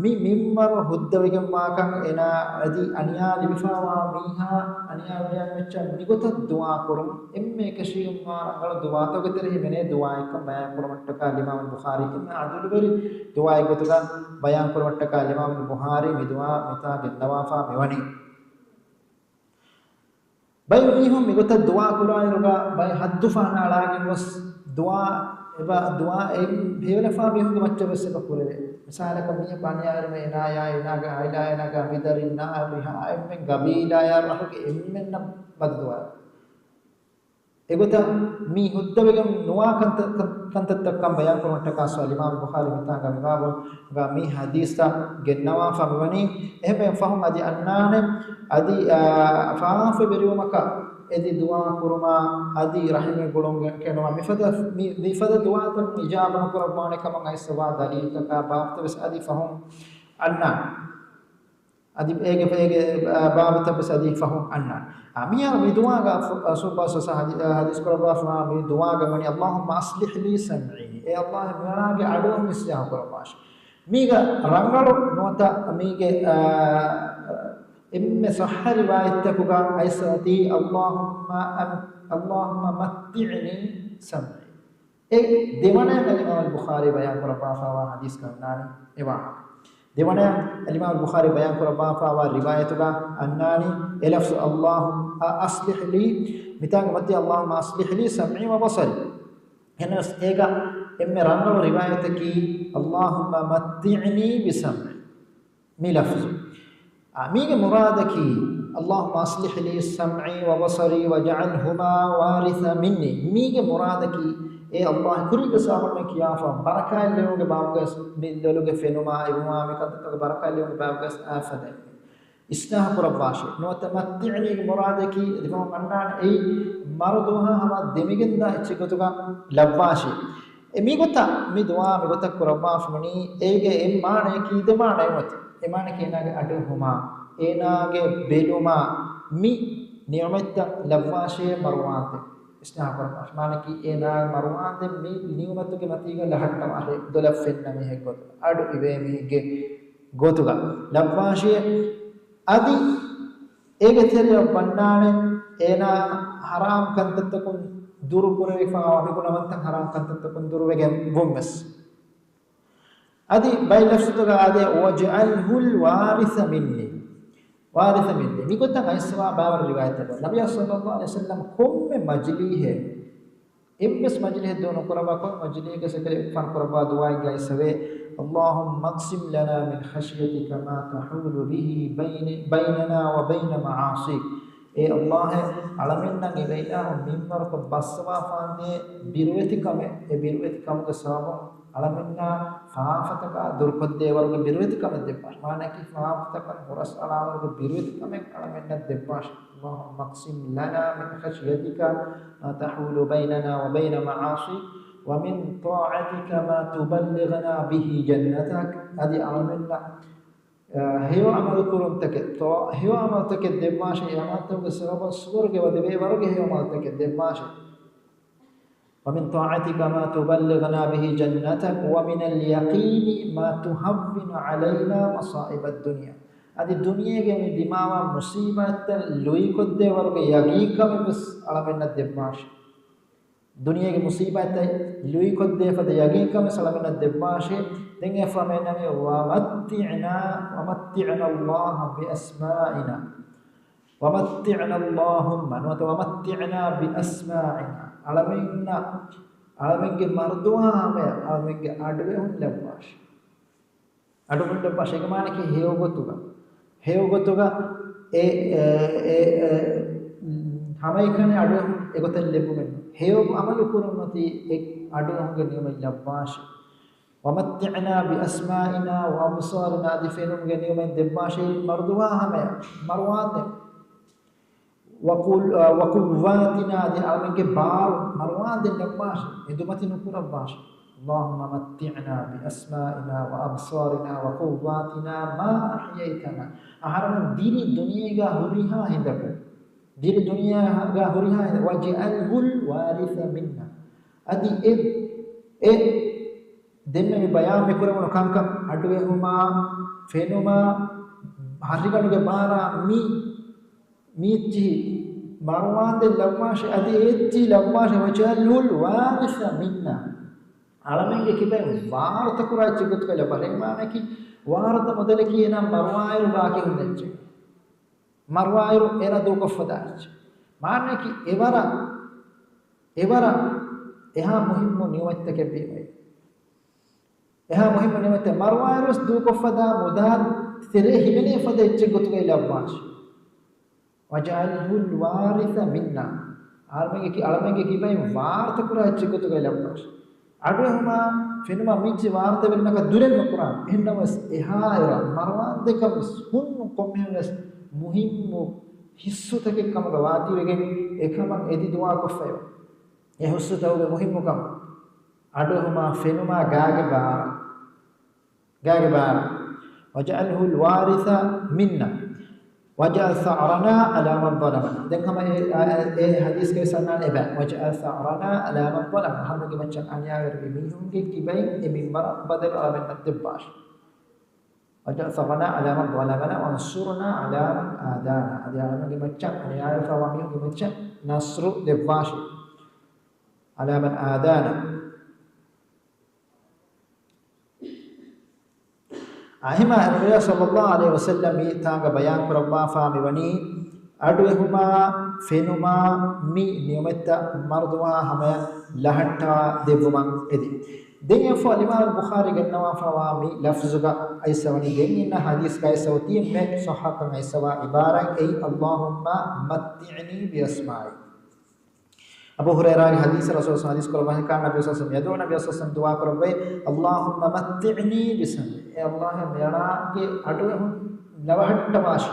މި މިންބަރު ހުއްދަވެގެންވާކަން އޭނާ އަދި އަނިޔާ ލިބިފައިވާ މީހާ އަނިޔާވެރިޔާ މައްޗަށް މިގޮތަށް ދުޢާ ކުރުން. އެންމެ އެކަށީގެންވާ ރަނގަޅު ދުޢާތަކުގެ ތެރެއިން މި ދުޢާއެއްކަން ބަޔާންކުރުމަށްޓަކާ އިމާމު ބުޚާރީ އެންމެ ޢަދުލުވެރި ދުޢާއެއްގެ ގޮތުގަ ބަޔާންކުރުމަށްޓަކާ އިމާމު ބުޚާރީ މި ދުޢާ މިތާ ގެންނަވާފަ މިވަނީ. ބައެއް މީހުން މިގޮތަށް ދުޢާ ކުރާއިރުގަ ބައެއް ޙައްދު ފަހަނައަޅާގެން ގޮސް ދުޢާ އެބަ، ދުޢާ އެ ހޭލަފާ މީހުންގެ މައްޗަށް ވެސް އެބަ ކުރެވޭ. މިސާލަކަށް މީހަކު އަނިޔާވެރިވުމަށް އޭނާޔާ، އޭނާގެ ޢާއިލާ، އޭނާގެ ހަމަ އެންމެން ގަބީލާޔާ ރަށުގެ އެންމެންނަށް ބަދުދުޢާ. އެގޮތަށް މީ ހުއްދަވެގެން ނުވާ ކަންތައް، ކަން، ކަންތައްތައް ކަން ބަޔާން ކުރުމަށްޓަކާ ސުވާލު އިމާމު ބުޚާރީ މިތާގަ މި ބާބުގަ މި ޙަދީޘްތައް ގެންނަވާފަ މިވަނީ. އެހެންވެ ފަހުން އަދި އަންނާނެ އަދި، އާ، ފާފަވެރިވުމަކަށް އެދި ދުޢާ ކުރުމާ އަދި ރަޙިމެއް ގުޅުން ކެނޑުމާ މިފަދަ، މި، މިފަދަ ދުޢާތައް އިޖާބަ ނުކުރައްވާނެ ކަމަށް އައިސްފަވާ ދަލީލުތަކާ ބާބުތައް ވެސް އަދި ފަހުން އަންނާނެ. އަދި އޭގެ، އޭގެ، އާ، ބާބުތައް ވެސް އަދި ފަހުން އަންނާނެ. އާ، މިހާރު މި ދުޢާގަ ފު-، އާ، ސުބާ ސޮސަ ޙަދީ-، އާ، ޙަދީޘް ކުރައްވާފަ މި ދުޢާގަ ވަނީ، اللهم أصلح لي سمعي. އޭ ﷲ، މިއަޅާގެ އަޑުއެހުން އިޞްލާޙު ކުރައްވާށޭ. މީގަ ރަނގަޅު ނުވަތަ މީގެ، އާ، އެންމެ ޞައްޙަ ރިވާޔަތްތަކުގަ އައިސް އޮތީ، اللهم أم-، اللهم متعني سمعي. އެ ދެވަނައަށް އަލްއިމާމު ބުޚާރީ ބަޔާން ކުރައްވާފައިވާ ޙަދީޘްގަ އަންނާނީ އެ ވާހަކަ. ދެވަނައަށް އަލްއިމާމު ބުޚާރީ ބަޔާން ކުރައްވާފައިވާ ރިވާޔަތުގަ އަންނާނީ އެ ލަފްޒު، اللهم، އަ، أصلح لي، މިތާނގަ މަތި، اللهم أصلح لي سمعي وبصري. އެހެނަސް އޭގަ އެންމެ ރަނގަޅު ރިވާޔަތަކީ، اللهم متعني بسمعي. މި ލަފްޒު. އާ، މީގެ މުރާދަކީ، اللهم أصلح لي سمعي وبصري واجعلهما وارثا مني. މީގެ މުރާދަކީ، އޭ ﷲ، ކުރީގެ ސާބަމެ ކިޔާފަ، ބަރަކާތްލެވުމުގެ ބާވަގަސް، މި ލޮލުގެ ފެނުމާ، އިވުމާ، މި ކަންތައްތަކުގެ ބަރަކާތްލެވުމުގެ ބާވަގަސް އާފަދައި އިސްލާހު ކުރައްވާށޭ. ނުވަތަ މައްތިޢްނީގެ މުރާދަކީ، ދިފާއު އަންނާނެ އެއީ، މަރުދުވަހާ ހަމަ ދެމިގެންދާ އެއްޗެއް ގޮތުގަ ލައްވާށޭ. އެ މިގޮތަށް މި ދުޢާ މިގޮތަށް ކުރައްވާފަ ވަނީ، އޭގެ އެއް މާނަޔަކީ ދެ މާނައެއް އޮތީ. އެ މާނަޔަކީ އޭނާގެ އަޑުއެހުމާ، އޭނާގެ ބެލުމާ މި ނިޢުމަތްތައް ލައްވާށޭ މަރުވާންދެން. އިސްލާހު ކުރައްވާށޭ. މާނަޔަކީ އޭނާ މަރުވާންދެން މި ނިޢުމަތުގެ މަތީގަ ލަހައްޓަވާށޭ. ދޮލަށް ފެންނަ މީހެއް ގޮތުގަ، އަޑު އިވޭ މީހެއްގެ ގޮތުގަ ލައްވާށޭ. އަދި އޭގެ ތެރެއަށް ވަންނާނެ، އޭނާ ޙަރާމް ކަންތައްތަކުން ދުރު ކުރެވިފައިވާ މި ގުނަވަންތައް ޙަރާމް ކަންތައްތަކުން ދުރުވެގެން ވުން ވެސް. އަދި ބައެއް ލަފްޒުތަކަށް އާދޭ، واجعله الوارث مني. وارثا مني. މިގޮތަށް އައިސްފަވާ ބާވަރު ރިވާޔަތްތަކުން ނަބިއްޔާ ޞައްލައްލާހު ޢަލައިހި ވަސައްލަމަ ކޮންމެ މަޖިލީހެއް، އެއްވެސް މަޖިލީހެއް ދޫ ނުކުރައްވާ، ކޮންމެ މަޖިލީހެއްގަ އެކަލޭގެފާނު ކުރައްވާ ދުޢާއެއްގައި އައިސްފަވޭ، اللهم اقسم لنا من خشيتك ما تحول به بين، بيننا وبين معاصيك. އޭ ﷲ، އަޅަމެންނަށް އެބައިލާހު މިންވަރަކަށް ބައްސަވާފާނދޭ ބިރުވެތިކަމެއް، އެ ބިރުވެތިކަމުގެ ސަބަބުން އަޅަމެންނާ ފާފަތަކާ ދުރުކޮށްދޭވަރުގެ ބިރުވެތިކަމެއް ދެއްވާށޭ. މާނައަކީ ފާފަތަކަށް ހުރަސްއަޅާވަރުގެ ބިރުވެތިކަމެއް އަޅަމެންނަށް ދެއްވާށޭ. اللهم اقسم لنا من خشيتك ما تحول بيننا وبين معاصيك ومن طاعتك ما تبلغنا به جنتك. އަދި އަޅަމެންނަށް، އަ، ހެޔޮ ޢަމަލު ކުރުންތަކެއް، ތޯ-، ހެޔޮ ޢަމަލުތަކެއް ދެއްވާށޭ، އެ ޢަމަލުތަކުގެ ސަބަބުން ސުވަރުގެ ވަދެވޭ ވަރުގެ ހެޔޮ ޢަމަލުތަކެއް ދެއްވާށޭ. ومن طاعتك ما تبلغنا به جنتك ومن اليقين ما تهون علينا مصائب الدنيا. އަދި ދުނިޔޭގެ މި ދިމާވާ މުޞީބާތްތައް ލުއިކޮށްދޭ ވަރުގެ ޔަގީންކަމެއް ވެސް އަޅަމެންނަށް ދެއްވާށޭ. ދުނިޔޭގެ މުޞީބާތްތައް ލުއިކޮށްދޭ ފަދަ ޔަގީންކަމެއް ވެސް އަޅަމެންނަށް ދެއްވާށޭ. ދެން އެ ފަމޭނަމެ، ومتعنا، ومتعنا الله بأسماعنا. ومتعنا اللهم، ނުވަތަ ومتعنا بأسماعنا. އަޅަމެންނަށް، އަޅަމެންގެ މަރުދުވަހާ ހަމަޔަށް އަޅަމެންގެ އަޑުއެހުން ލައްވާށޭ. އަޑުއެހުން ލައްވާށޭ، އޭގެ މާނައަކީ ހެޔޮ ގޮތުގަ، ހެޔޮ ގޮތުގަ އެ، އެ، އެ، އެ، ހަމައެކަނި އަޑުއެހުން އެގޮތަށް ލެއްވުމެއް ނޫން. ހެޔޮ ޢަމަލު ކުރުން މަތީ އެ އަޑުއެހުންގެ ނިޢުމަތް ލައްވާށޭ. ومتعنا بأسماعنا وأبصارنا، އަދި ފެނުމުގެ ނިޢުމަތް ދެއްވާށޭ މަރުދުވަހާ ހަމަޔަށް، މަރުވާންދެން. وقو-، އާ، وقواتنا، އަދި އަޅަމެންގެ ބާރު މަރުވާންދެން ލައްވާށި، އެނދުމަތި ނުކުރައްވާށި. اللهم متعنا بأسماعنا وأبصارنا وقواتنا ما أحييتنا. އަހަރެމެން ދިރި ދުނިޔޭގަ ހުރިހާ ހިނދަކު، ދިރި ދުނިޔޭގަ ހުރިހާ ހިނދަކު، واجعله الوارث منا. އަދި އެ، އެ ދެންމެ މި ބަޔާން މިކުރެވުނު ކަންކަން، އަޑުއެހުމާ، ފެނުމާ، ހަށިގަނޑުގެ ބާރާ މި، މި އެއްޗިހި މަރުވާންދެން ލައްވާށި، އަދި އެ އެއްޗިހި ލައްވާށި، واجعله الوارث منا. އަޅަމެންގެ ކިބައިން ވާރުތަކުރާ އެއްޗެއް ގޮތުގައި ލައްވާށި. މާނައަކީ، ވާރުތައް މުދަލަކީ އޭނާ މަރުވާއިރު ބާކީ ހުންނަ އެއްޗެއް. މަރުވާއިރު އޭނާ ދޫކޮށްފަދާ އެއްޗެއް. މާނައަކީ، އެވަރަށް، އެވަރަށް އެހާ މުހިއްމު ނިޢުމަތްތަކެއް ވީމައި. އެހާ މުހިއްމު ނިޢުމަތެއް މަރުވާއިރުވެސް ދޫކޮށްފަދާ މުދާ ތެރޭ ހިމެނޭ ފަދަ އެއްޗެއް ގޮތުގައި ލައްވާށި. واجعله الوارث منا. އަޅަމެންގެ ކި-، އަޅަމެންގެ ކިބައިން ވާރުތަކުރާ އެއްޗެއް ގޮތުގައި ލައްވާށި. އަޑުއެހުމާ ފެނުމާ މިއްޗި ވާރުތަވެރިންނަކަށް ދުރެއް ނުކުރާނެ. އެހެންނަމަވެސް އެހާއިރަށް މަރުވާންދެން ވެސް ހުންނުން ކޮންމެހެން ވެސް މުހިއްމު ހިއްސުތަކެއް ކަމުގަ ވާތީވެގެން އެކަމަށް އެދި ދުޢާކޮށްފައިވާ. އެ ހިއްސުތަކުގެ މުހިއްމުކަން. އަޑުއެހުމާ ފެނުމާ ގާގެ ބާރަށް. ގާގެ ބާރަށް. واجعله الوارث منا. واجعل ثأرنا على من ظلمنا. ދެން ހަމަ އެ، އެ، އެ ހަދީސްގެ ވެސް އަންނާނެ އެބަ. واجعل ثأرنا على من ظلمنا. އަހަރުމެންގެ މައްޗަށް އަނިޔާވެރިވި މީހުންގެ ކިބައިން އެ މިންވަރަށް ބަދަލު އަޅަމެންނަށް ދެއްވާށި. واجعل ثأرنا على من ظلمنا وانصرنا على من عادانا. އަދި އަޅަމެންގެ މައްޗަށް އަނިޔާވެފައިވާ މީހުންގެ މައްޗަށް ނަޞްރު ދެއްވާށި. على من عادانا. އެހެންމާ ނަބިއްޔާ ޞައްލައްލާހު ޢަލައިހި ވަސައްލަމް މި ތާގަ ބަޔާން ކުރައްވާފާ މިވަނީ، އަޑުއެހުމާ ފެނުމާ މި ނިޢުމަތްތައް މަރުދުވާ ހަމަޔަށް ލަހައްޓާ ދެއްވުމަށް އެދި. ދެން އެއަށްފަހު އަލްއިމާމު ބުޚާރީ ގެންނަވާފާވާ މި ލަފްޒުގަ އައިސްފަވަނީ، ދެން އިންނަ ހަދީސްގަ އައިސްފަ އޮތީ އެންމެ ޞައްޙަކަން އައިސްފަވާ ޢިބާރާތް އެއީ، اللهم متعني بأسماعي. އަބޫ ހުރައިރާގެ ހަދީސް، ރަސޫލު ޙަދީސް ކުރައްވާ، كان النبي صلى الله عليه وسلم يدعو، ނަބީ ޞައްލައްލާހު ޢަލައިހި ވަސައްލަމް ދުޢާ ކުރައްވައި، اللهم متعني بأسمعي، އޭ ﷲ، މިއަޅާގެ އަޑުއެހުން ލަވަހައްޓަވާށި،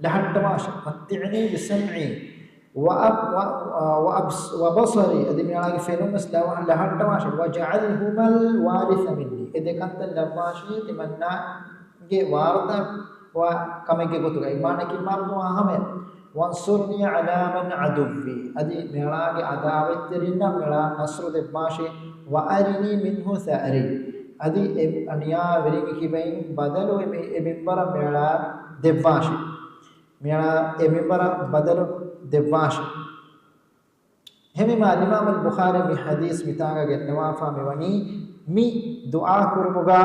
ލަހައްޓަވާށި، متعني بسمعي، وأب-، و-، و-، وأبص-، وبصري، އަދި މިއަޅާގެ ފެނުން ވެސް ލަވަ-، ލަހައްޓަވާށި، واجعلهما الوارث مني، އެ ދެ ކަންތައް ލައްވާށި ތިމަންނާގެ ވާރުތައް ވާ ކަމެއްގެ ގޮތުގައި، މާނައަކީ މަރުދުވާ ހަމަޔަށް. وانصرني على من عدوي، އަދި މިއަޅާގެ ޢަދާވަތްތެރިންނަށް މިއަޅާ ނަޞްރު ދެއްވާށި، وأرني منه ثأري، އަދި އެ އަނިޔާވެރިންގެ ކިބައިން ބަދަލު އެ މި-، އެ މިންވަރަށް މިއަޅާ ދެއްވާށި، މިއަޅާ އެ މިންވަރަށް ބަދަލު ދެއްވާށި. އެހެންވީމާ، އަލްއިމާމު އަލްބުޚާރީ މި ޙަދީޘް މިތާނގަ ގެންނަވާފާ މިވަނީ، މި ދުޢާ ކުރުމުގަ،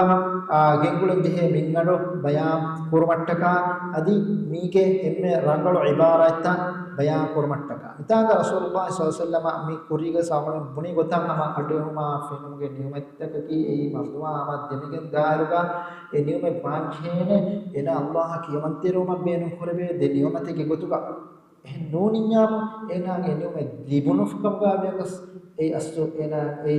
އާ، ގެންގުޅެން ޖެހޭ މިންގަނޑު ބަޔާން ކުރުމަށްޓަކާ، އަދި މީގެ އެންމެ ރަނގަޅު ޢިބާރާތްތައް ބަޔާން ކުރުމަށްޓަކާ. މިތާނގަ ރަސޫލުﷲ ޞައްލައްލާހު ޢަލައިހި ވަސައްލަމަ މި ކުރީގަ ސާބަނު ބުނި ގޮތަށް ހަމަ އަޑުއެހުމާ ފެނުމުގެ ނިޢުމަތްތަކަކީ އެއީ މަރުދުވާ ހަމަ ދެމިގެން ދާއިރުގަ އެ ނިޢުމަތް ވާންޖެހޭނެ، އޭނާ ﷲ އަށް ކިޔަމަންތެރިވުމަށް ބޭނުން ކުރެވޭ ދެ ނިޢުމަތެއްގެ ގޮތުގަ. އެހެން ނޫނިއްޔާމު، އޭނާގެ ނިޢުމަތް ލިބުނު ކަމުގަ ވިޔަސް، އެ އަސްލު އޭނާ އެ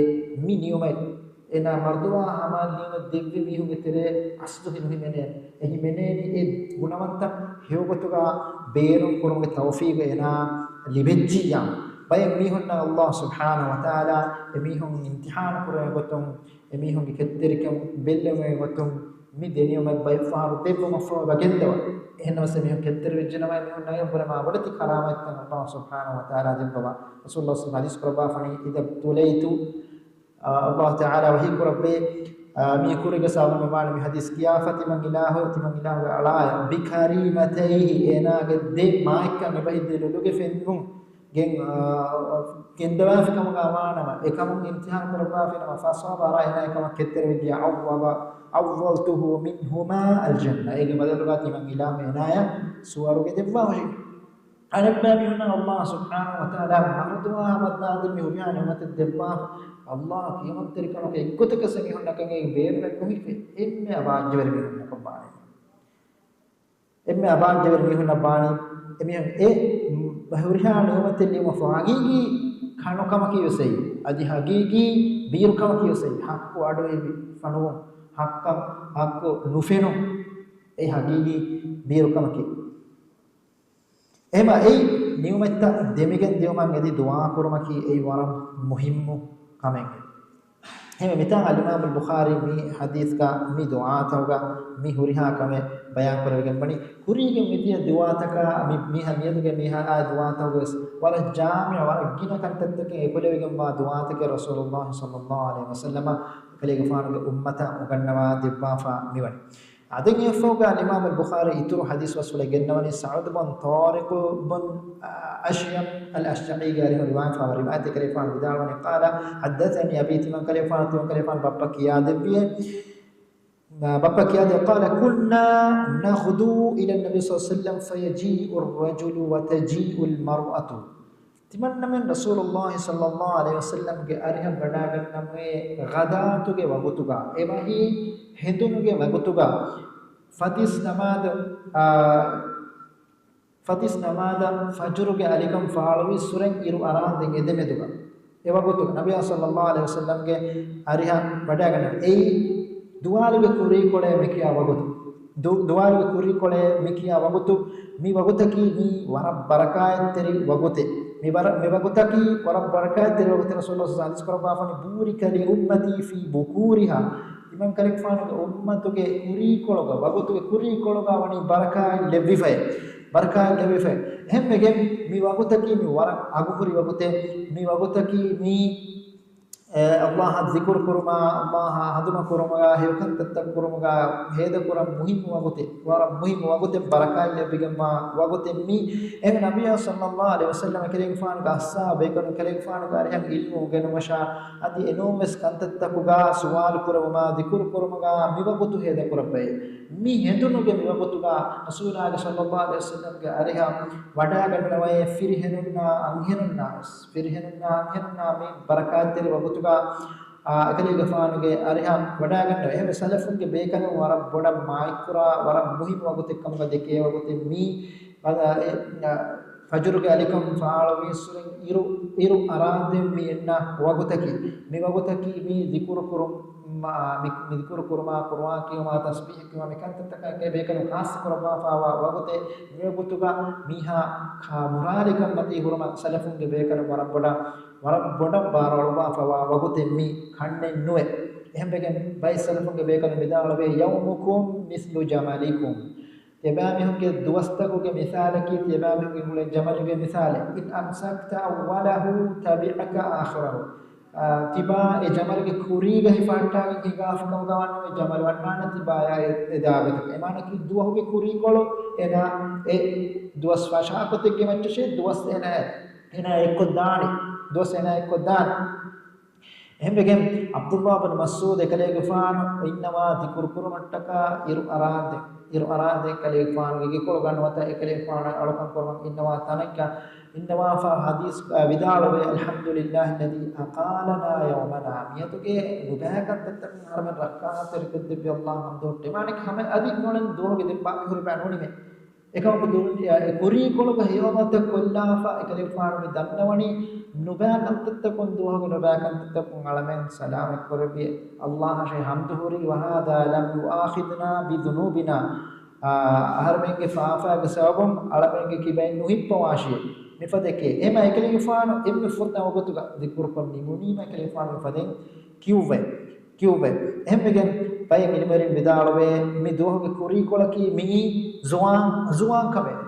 މި ނިޢުމަތް، އޭނާ މަރުދުވާ ހަމަ ނިޢުމަތް ދެއްވި މީހުންގެ ތެރޭ އަސްލު ހިނުހިމެނޭ. އެ ހިމެނޭނީ އެ ގުނަވަންތައް ހެޔޮގޮތުގަ ބޭނުން ކުރުމުގެ ތައުފީގު އޭނާ ލިބެއްޖިއްޔާ. ބައެއް މީހުންނަށް ﷲ ސުބްޙާނަހޫ ވަތަޢާލާ އެމީހުން އިމްތިޙާނު ކުރެވޭ ގޮތުން، އެމީހުންގެ ކެތްތެރިކަން ބެއްލެވޭ ގޮތުން، މި ދެ ނިޢުމަތް ބައެއް ފަހަރު ދެއްވުމަށްފަހު އެބަ ގެންދަވާ. އެހެންނަމަވެސް އެމީހުން ކެތްތެރިވެއްޖެނަމަ، އެމީހުންނަށް އެބަ ބުނެ މާ ބޮޑެތި ކަރާމަތްތައް ﷲ ސުބްޙާނަހޫ ވަތަޢާލާ ދެއްވަވާ. ރަސޫލުﷲ ޞައްލައްލާހު ޢަލައިހި ވަސައްލަމަ ޙަދީޘް ކުރައްވާފަނީ، إذا ابتليت، ﷲ ތަޢާލާ ވަޙީ ކުރައްވޭ، މީ ކުރީގެ ސާބަނު މާނަ މި ޙަދީޘް ކިޔާފަ، ތިމަން އިލާހު، ތިމަން އިލާހުގެ އަޅާޔަށް، بكريمتيه، އޭނާގެ ދެ މާތްކަން އެބަހިއްދި ލޮލުގެ ފެންވުން ގެން، އާ، ގެންދަވާފި ކަމުގަ ވާނަމަ، އެކަމުން އިމްތިޙާނު ކުރައްވާފިނަމަ، فصبر، އޭނާ އެކަމަށް ކެތްތެރިވެއްޖެޔާ، عوض، عوضته منهما الجنة، އޭގެ ބަދަލުގަ ތިމަން އިލާހު އޭނާޔަށް ސުވަރުގެ ދެއްވާ ހުށި. އަނެއްބައި މީހުންނަށް ﷲ ސުބްޙާނަހޫ ވަތަޢާލާ މަރުދުވާ ހަމަ ދާދި މި ހުރިހާ ނިޢުމަތެއް ދެއްވާފަ، ﷲ ކިޔަމަންތެރިކަމަކަށް އެއްގޮތަކަށް އެމީހުންނަކަށް އެ ބޭނުމެއް ނުހިފޭ. އެންމެ އަބާއްޖަވެރި މީހުންނަކަށް ވާނެ. އެންމެ އަބާއްޖަވެރި މީހުންނަށް ވާނީ، އެމީހުން އެ ހުރިހާ ނިޢުމަތެއް ލިބުމަށްފަހު ހަގީގީ ކަނުކަމަކީ ވެސް އެއީ. އަދި ހަގީގީ ބީރުކަމަކީ ވެސް އެއީ. ޙައްޤު އަޑުއެހި ފަނުވުން، ޙައްޤަށް، ޙައްޤު ނުފެނުން، އެ ހަގީގީ ބީރުކަމަކީ. އެހެމަ އެއީ ނިޢުމަތްތައް ދެމިގެން ދިއުމަށް އެދި ދުޢާ ކުރުމަކީ އެއީ ވަރަށް މުހިއްމު ކަމެއް. އެހެމަ މިތާ އަލްއިމާމުލް ބުޚާރީ މި ޙަދީޘްގަ މި ދުޢާތަކުގަ މި ހުރިހާ ކަމެއް ބަޔާން ކުރެވިގެން ވަނީ. ކުރީގެ މިދިޔަ ދުޢާތަކާ މި، މި ހަ-، މިއަދުގެ މި ހަ-، އާ ދުޢާތަކުގަވެސް ވަރަށް ޖާމިޢު، ވަރަށް ގިނަ ކަންތައްތަކެއް އެކުލެވިގެންވާ ދުޢާތަކެއް ރަސޫލުﷲ ޞައްލަﷲ ޢަލައިހި ވަސައްލަމަ ކަލޭގެފާނުގެ އުއްމަތަށް އުނގަންނަވާ ދެއްވާފަ މިވަނީ. އަދި އެއަށްފަހުގަ އިމާމުލް ބުޚާރީ އިތުރު ޙަދީޘް ވަސްފުޅެއް ގެންނަވަނީ ސަޢުދު ބުން ޠާރިޤު ބުން އަޝްޔަމް އަލް އަޝްޖަޢީގެ އަރިހުން ރިވާޔަތްވާ ރިވާޔަތެއް. ކަލޭގެފާނު ވިދާޅުވަނީ، قال حدثني أبي، ތިމަން ކަލޭގެފާނު، ތިމަން ކަލޭގެފާނު ބައްޕަ ކިޔާދެއްވިއޭ. ބައްޕަ ކިޔާދެއްވި، قال كنا نغدو إلى النبي صلى الله عليه وسلم فيجيء الرجل وتجيء المرأة. ތިމަންނަމެން ރަސޫލުﷲ ޞައްލަﷲ ޢަލައިހި ވަސައްލަމްގެ އަރިހަށް ވަޑާގަންނަމުއޭ ޣަދާތުގެ ވަގުތުގަ، އެބަހީ ހެނދުނުގެ ވަގުތުގަ، ފަތިސް ނަމާދު، އާ، ފަތިސް ނަމާދަށް ފަޖުރުގެ އަލިކަން ފާޅުވި ސުރެން އިރު އަރާންދެން އެދެމެދުގަ އެ ވަގުތު ނަބިއްޔާ ޞައްލަﷲ ޢަލައިހި ވަސައްލަމްގެ އަރިހަށް ވަޑާގަންނަ އެއީ ދުވާލުގެ ކުރީކޮޅޭ މިކިޔާ ވަގުތު. ދު-، ދުވާލުގެ ކުރީކޮޅޭ މިކިޔާ ވަގުތު. މި ވަގުތަކީ މީ ވަރަށް ބަރަކާތްތެރި ވަގުތެއް. މި ބަރަ-، މި ވަގުތަކީ ވަރަށް ބަރަކާތްތެރި ވަގުތެއް. ރަސޫލުﷲ ޙަދީޘް ކުރައްވާފަނީ، بورك لأمتي في بكورها. ތިމަން ކަލޭގެފާނުގެ އުއްމަތުގެ ކުރީކޮޅުގަ، ވަގުތުގެ ކުރީކޮޅުގަ ވަނީ ބަރަކާތް ލެއްވިފައި. ބަރަކާތް ލެވިފައި. އެހެންވެގެން މި ވަގުތަކީ މި ވަރަށް އަގުހުރި ވަގުތެއް. މި ވަގުތަކީ މީ، އެ، އައްލާހަށް ޒިކުރު ކުރުމާ، އައްލާހާ ހަނދުމަ ކުރުމުގާ، ހެޔޮ ކަންތައްތައް ކުރުމުގާ ހޭދަކުރަން މުހިއްމު ވަގުތެއް. ވަރަށް މުހިއްމު ވަގުތެއް، ބަރަކާތް ލެއްވިގެންވާ ވަގުތެއް މީ. އެހެން ނަބިއްޔާ ޞައްލަﷲ ޢަލައިހި ވަސައްލަމަ ކަލޭގެފާނުގެ އަޞްޙާބު ބޭކަލުން ކަލޭގެފާނުގެ އަރިހަށް އިލްމު އުނގެނުމަށާ، އަދި އެނޫންވެސް ކަންތައްތަކުގާ ސުވާލު ކުރެވުމާ، ޒިކުރު ކުރުމުގާ މިވަގުތު ހޭދަކުރައްވައޭ. މި ހެނދުނުގެ މިވަގުތުގާ ރަސޫލާގެ ޞައްލަﷲ ޢަލައިހި ވަސައްލަމްގެ އަރިހަށް ވަޑާގަންނަވައޭ ފިރިހެނުންނާ އަންހެނުންނާވެސް. ފިރިހެނުންނާ އަންހެނުންނާ މި ބަރަކާތްތެރި ވަގުތުގާ، އާ، އެކަލޭގެފާނުގެ އަރިހަށް ވަޑާގަންނަވަ. އެހެންވެ ސަލަފުންގެ ބޭކަލުން ވަރަށް ބޮޑަށް މާތްކުރާ، ވަރަށް މުހިއްމު ވަގުތެއް ކަމުގަ ދެކޭ ވަގުތެއް މީ. އަ، އެ، އަ، ފަޖުރުގެ އަލިކަން ފާޅުވީއްސުރެން އިރު، އިރު އަރާންދެން މި އެންނަ ވަގުތަކީ. މި ވަގުތަކީ މި ޒިކުރު ކުރުމާ، މި، މި ޒިކުރު ކުރުމާ، ޤުރުއާން ކިޔުމާ، ތަސްބީޙު ކިޔުމާ، މި ކަންތައްތަކާ އެކަލޭ ބޭކަލުން ޚާއްޞަ ކުރައްވާފާވާ ވަގުތެއް. މި ވަގުތުގަ މީހާ ކާ މުރާލިކަން މަތީ ހުރުމަށް ސަލަފުންގެ ބޭކަލުން ވަރަށް ބޮޑަށް، ވަރަށް ބޮޑަށް ބާރުއަޅުއްވާފައިވާ ވަގުތެއް މީ ކަންނެއް ނުވޭ. އެހެންވެގެން ބައެއް ސަލަފުންގެ ބޭކަލުން ވިދާޅުވޭ، يومكم مثل جملكم. ތިޔަބައިމީހުންގެ ދުވަސްތަކުގެ މިސާލަކީ ތިޔަބައިމީހުންގެ އުޅޭ ޖަމަލުގެ މިސާލެއް. إن أمسكت أوله تبعك آخره. އާ، ތިބާ އެ ޖަމަލުގެ ކުރީގަ ހިފަހައްޓާގެން ހިނގާފަ ކަމުގަ ވާނަމަ، ޖަމަލު އަންނާނެ ތިބާޔާ އެ، އެ ދާގޮތަކަށް. އެމާނަކީ ދުވަހުގެ ކުރީކޮޅު އޭނާ އެ ދުވަސް ފަށާކޮތެއްގެ މައްޗަށޭ ދުވަސް އޭނާ، އޭނާ އެއްކޮށްދާނެ. ދުވަސް އޭނާ އެއްކޮށްދާނެ. އެހެންވެގެން ޢަބްދުﷲ ބިން މަސްޢޫދު އެކަލޭގެފާނު އިންނަވާ ޒިކުރު ކުރުމަށްޓަކާ އިރު އަރާންދެން، އިރު އަރާންދެން އެކަލޭގެފާނުގެ ގެކޮޅުގަ ނުވަތަ އެކަލޭގެފާނު އަޅުކަން ކުރުމަށް އިންނަވާ ތަނަކަށް އިންނަވާފަ ޙަދީޘް، އަ، ވިދާޅުވޭ، الحمد لله الذي أقالنا يومنا. މިއަދުގެ ނުބައި ކަންތައްތަކުން އަހަރެމެން ރައްކާތެރިކޮށްދެއްވި އައްލާހަށް ޙަމްދު ހުއްޓޭ. މާނައަކީ ހަމަ އަދި ނޫނެއް ދުވަހުގެ ދެން ބާކީ ހުރި ބައެއް ނޫނީމޭ. އެކަމަކު ދުނިޔެ، އެ ކުރީކޮޅުގަ ހެޔޮ އަމަލުތައް ކޮށްލާފަ އެކަލޭގެފާނު މި ދަންނަވަނީ ނުބައި ކަންތައްތަކުން ދުވަހުގެ ނުބައި ކަންތައްތަކުން އަޅަމެން ސަލާމަތް ކުރެއްވި އައްލާހަށޭ ޙަމްދު ހުރީ. وهذا لم يؤاخذنا بذنوبنا. އާ، އަހަރެމެންގެ ފާފާގެ ސަބަބުން އަޅަމެންގެ ކިބައިން ނުހިއްޕަވާށި. މިފަދަ އެކޭ. އެހެމަ އެކަލޭގެފާނު އެންމެ ފުރަތަމަ ވަގުތުގަ ޒިކުރުކޮށް ނިމުނީމަ އެކަލޭގެފާނު މިފަދައިން ކިޔުއްވައި. ކިޔުއްވައި. އެހެންވެގެން ބައެއް އިލްމުވެރިން ވިދާޅުވޭ، މި ދުވަހުގެ ކުރީކޮޅަކީ މިއީ ޒުވާން، ޒުވާން ކަމެއް.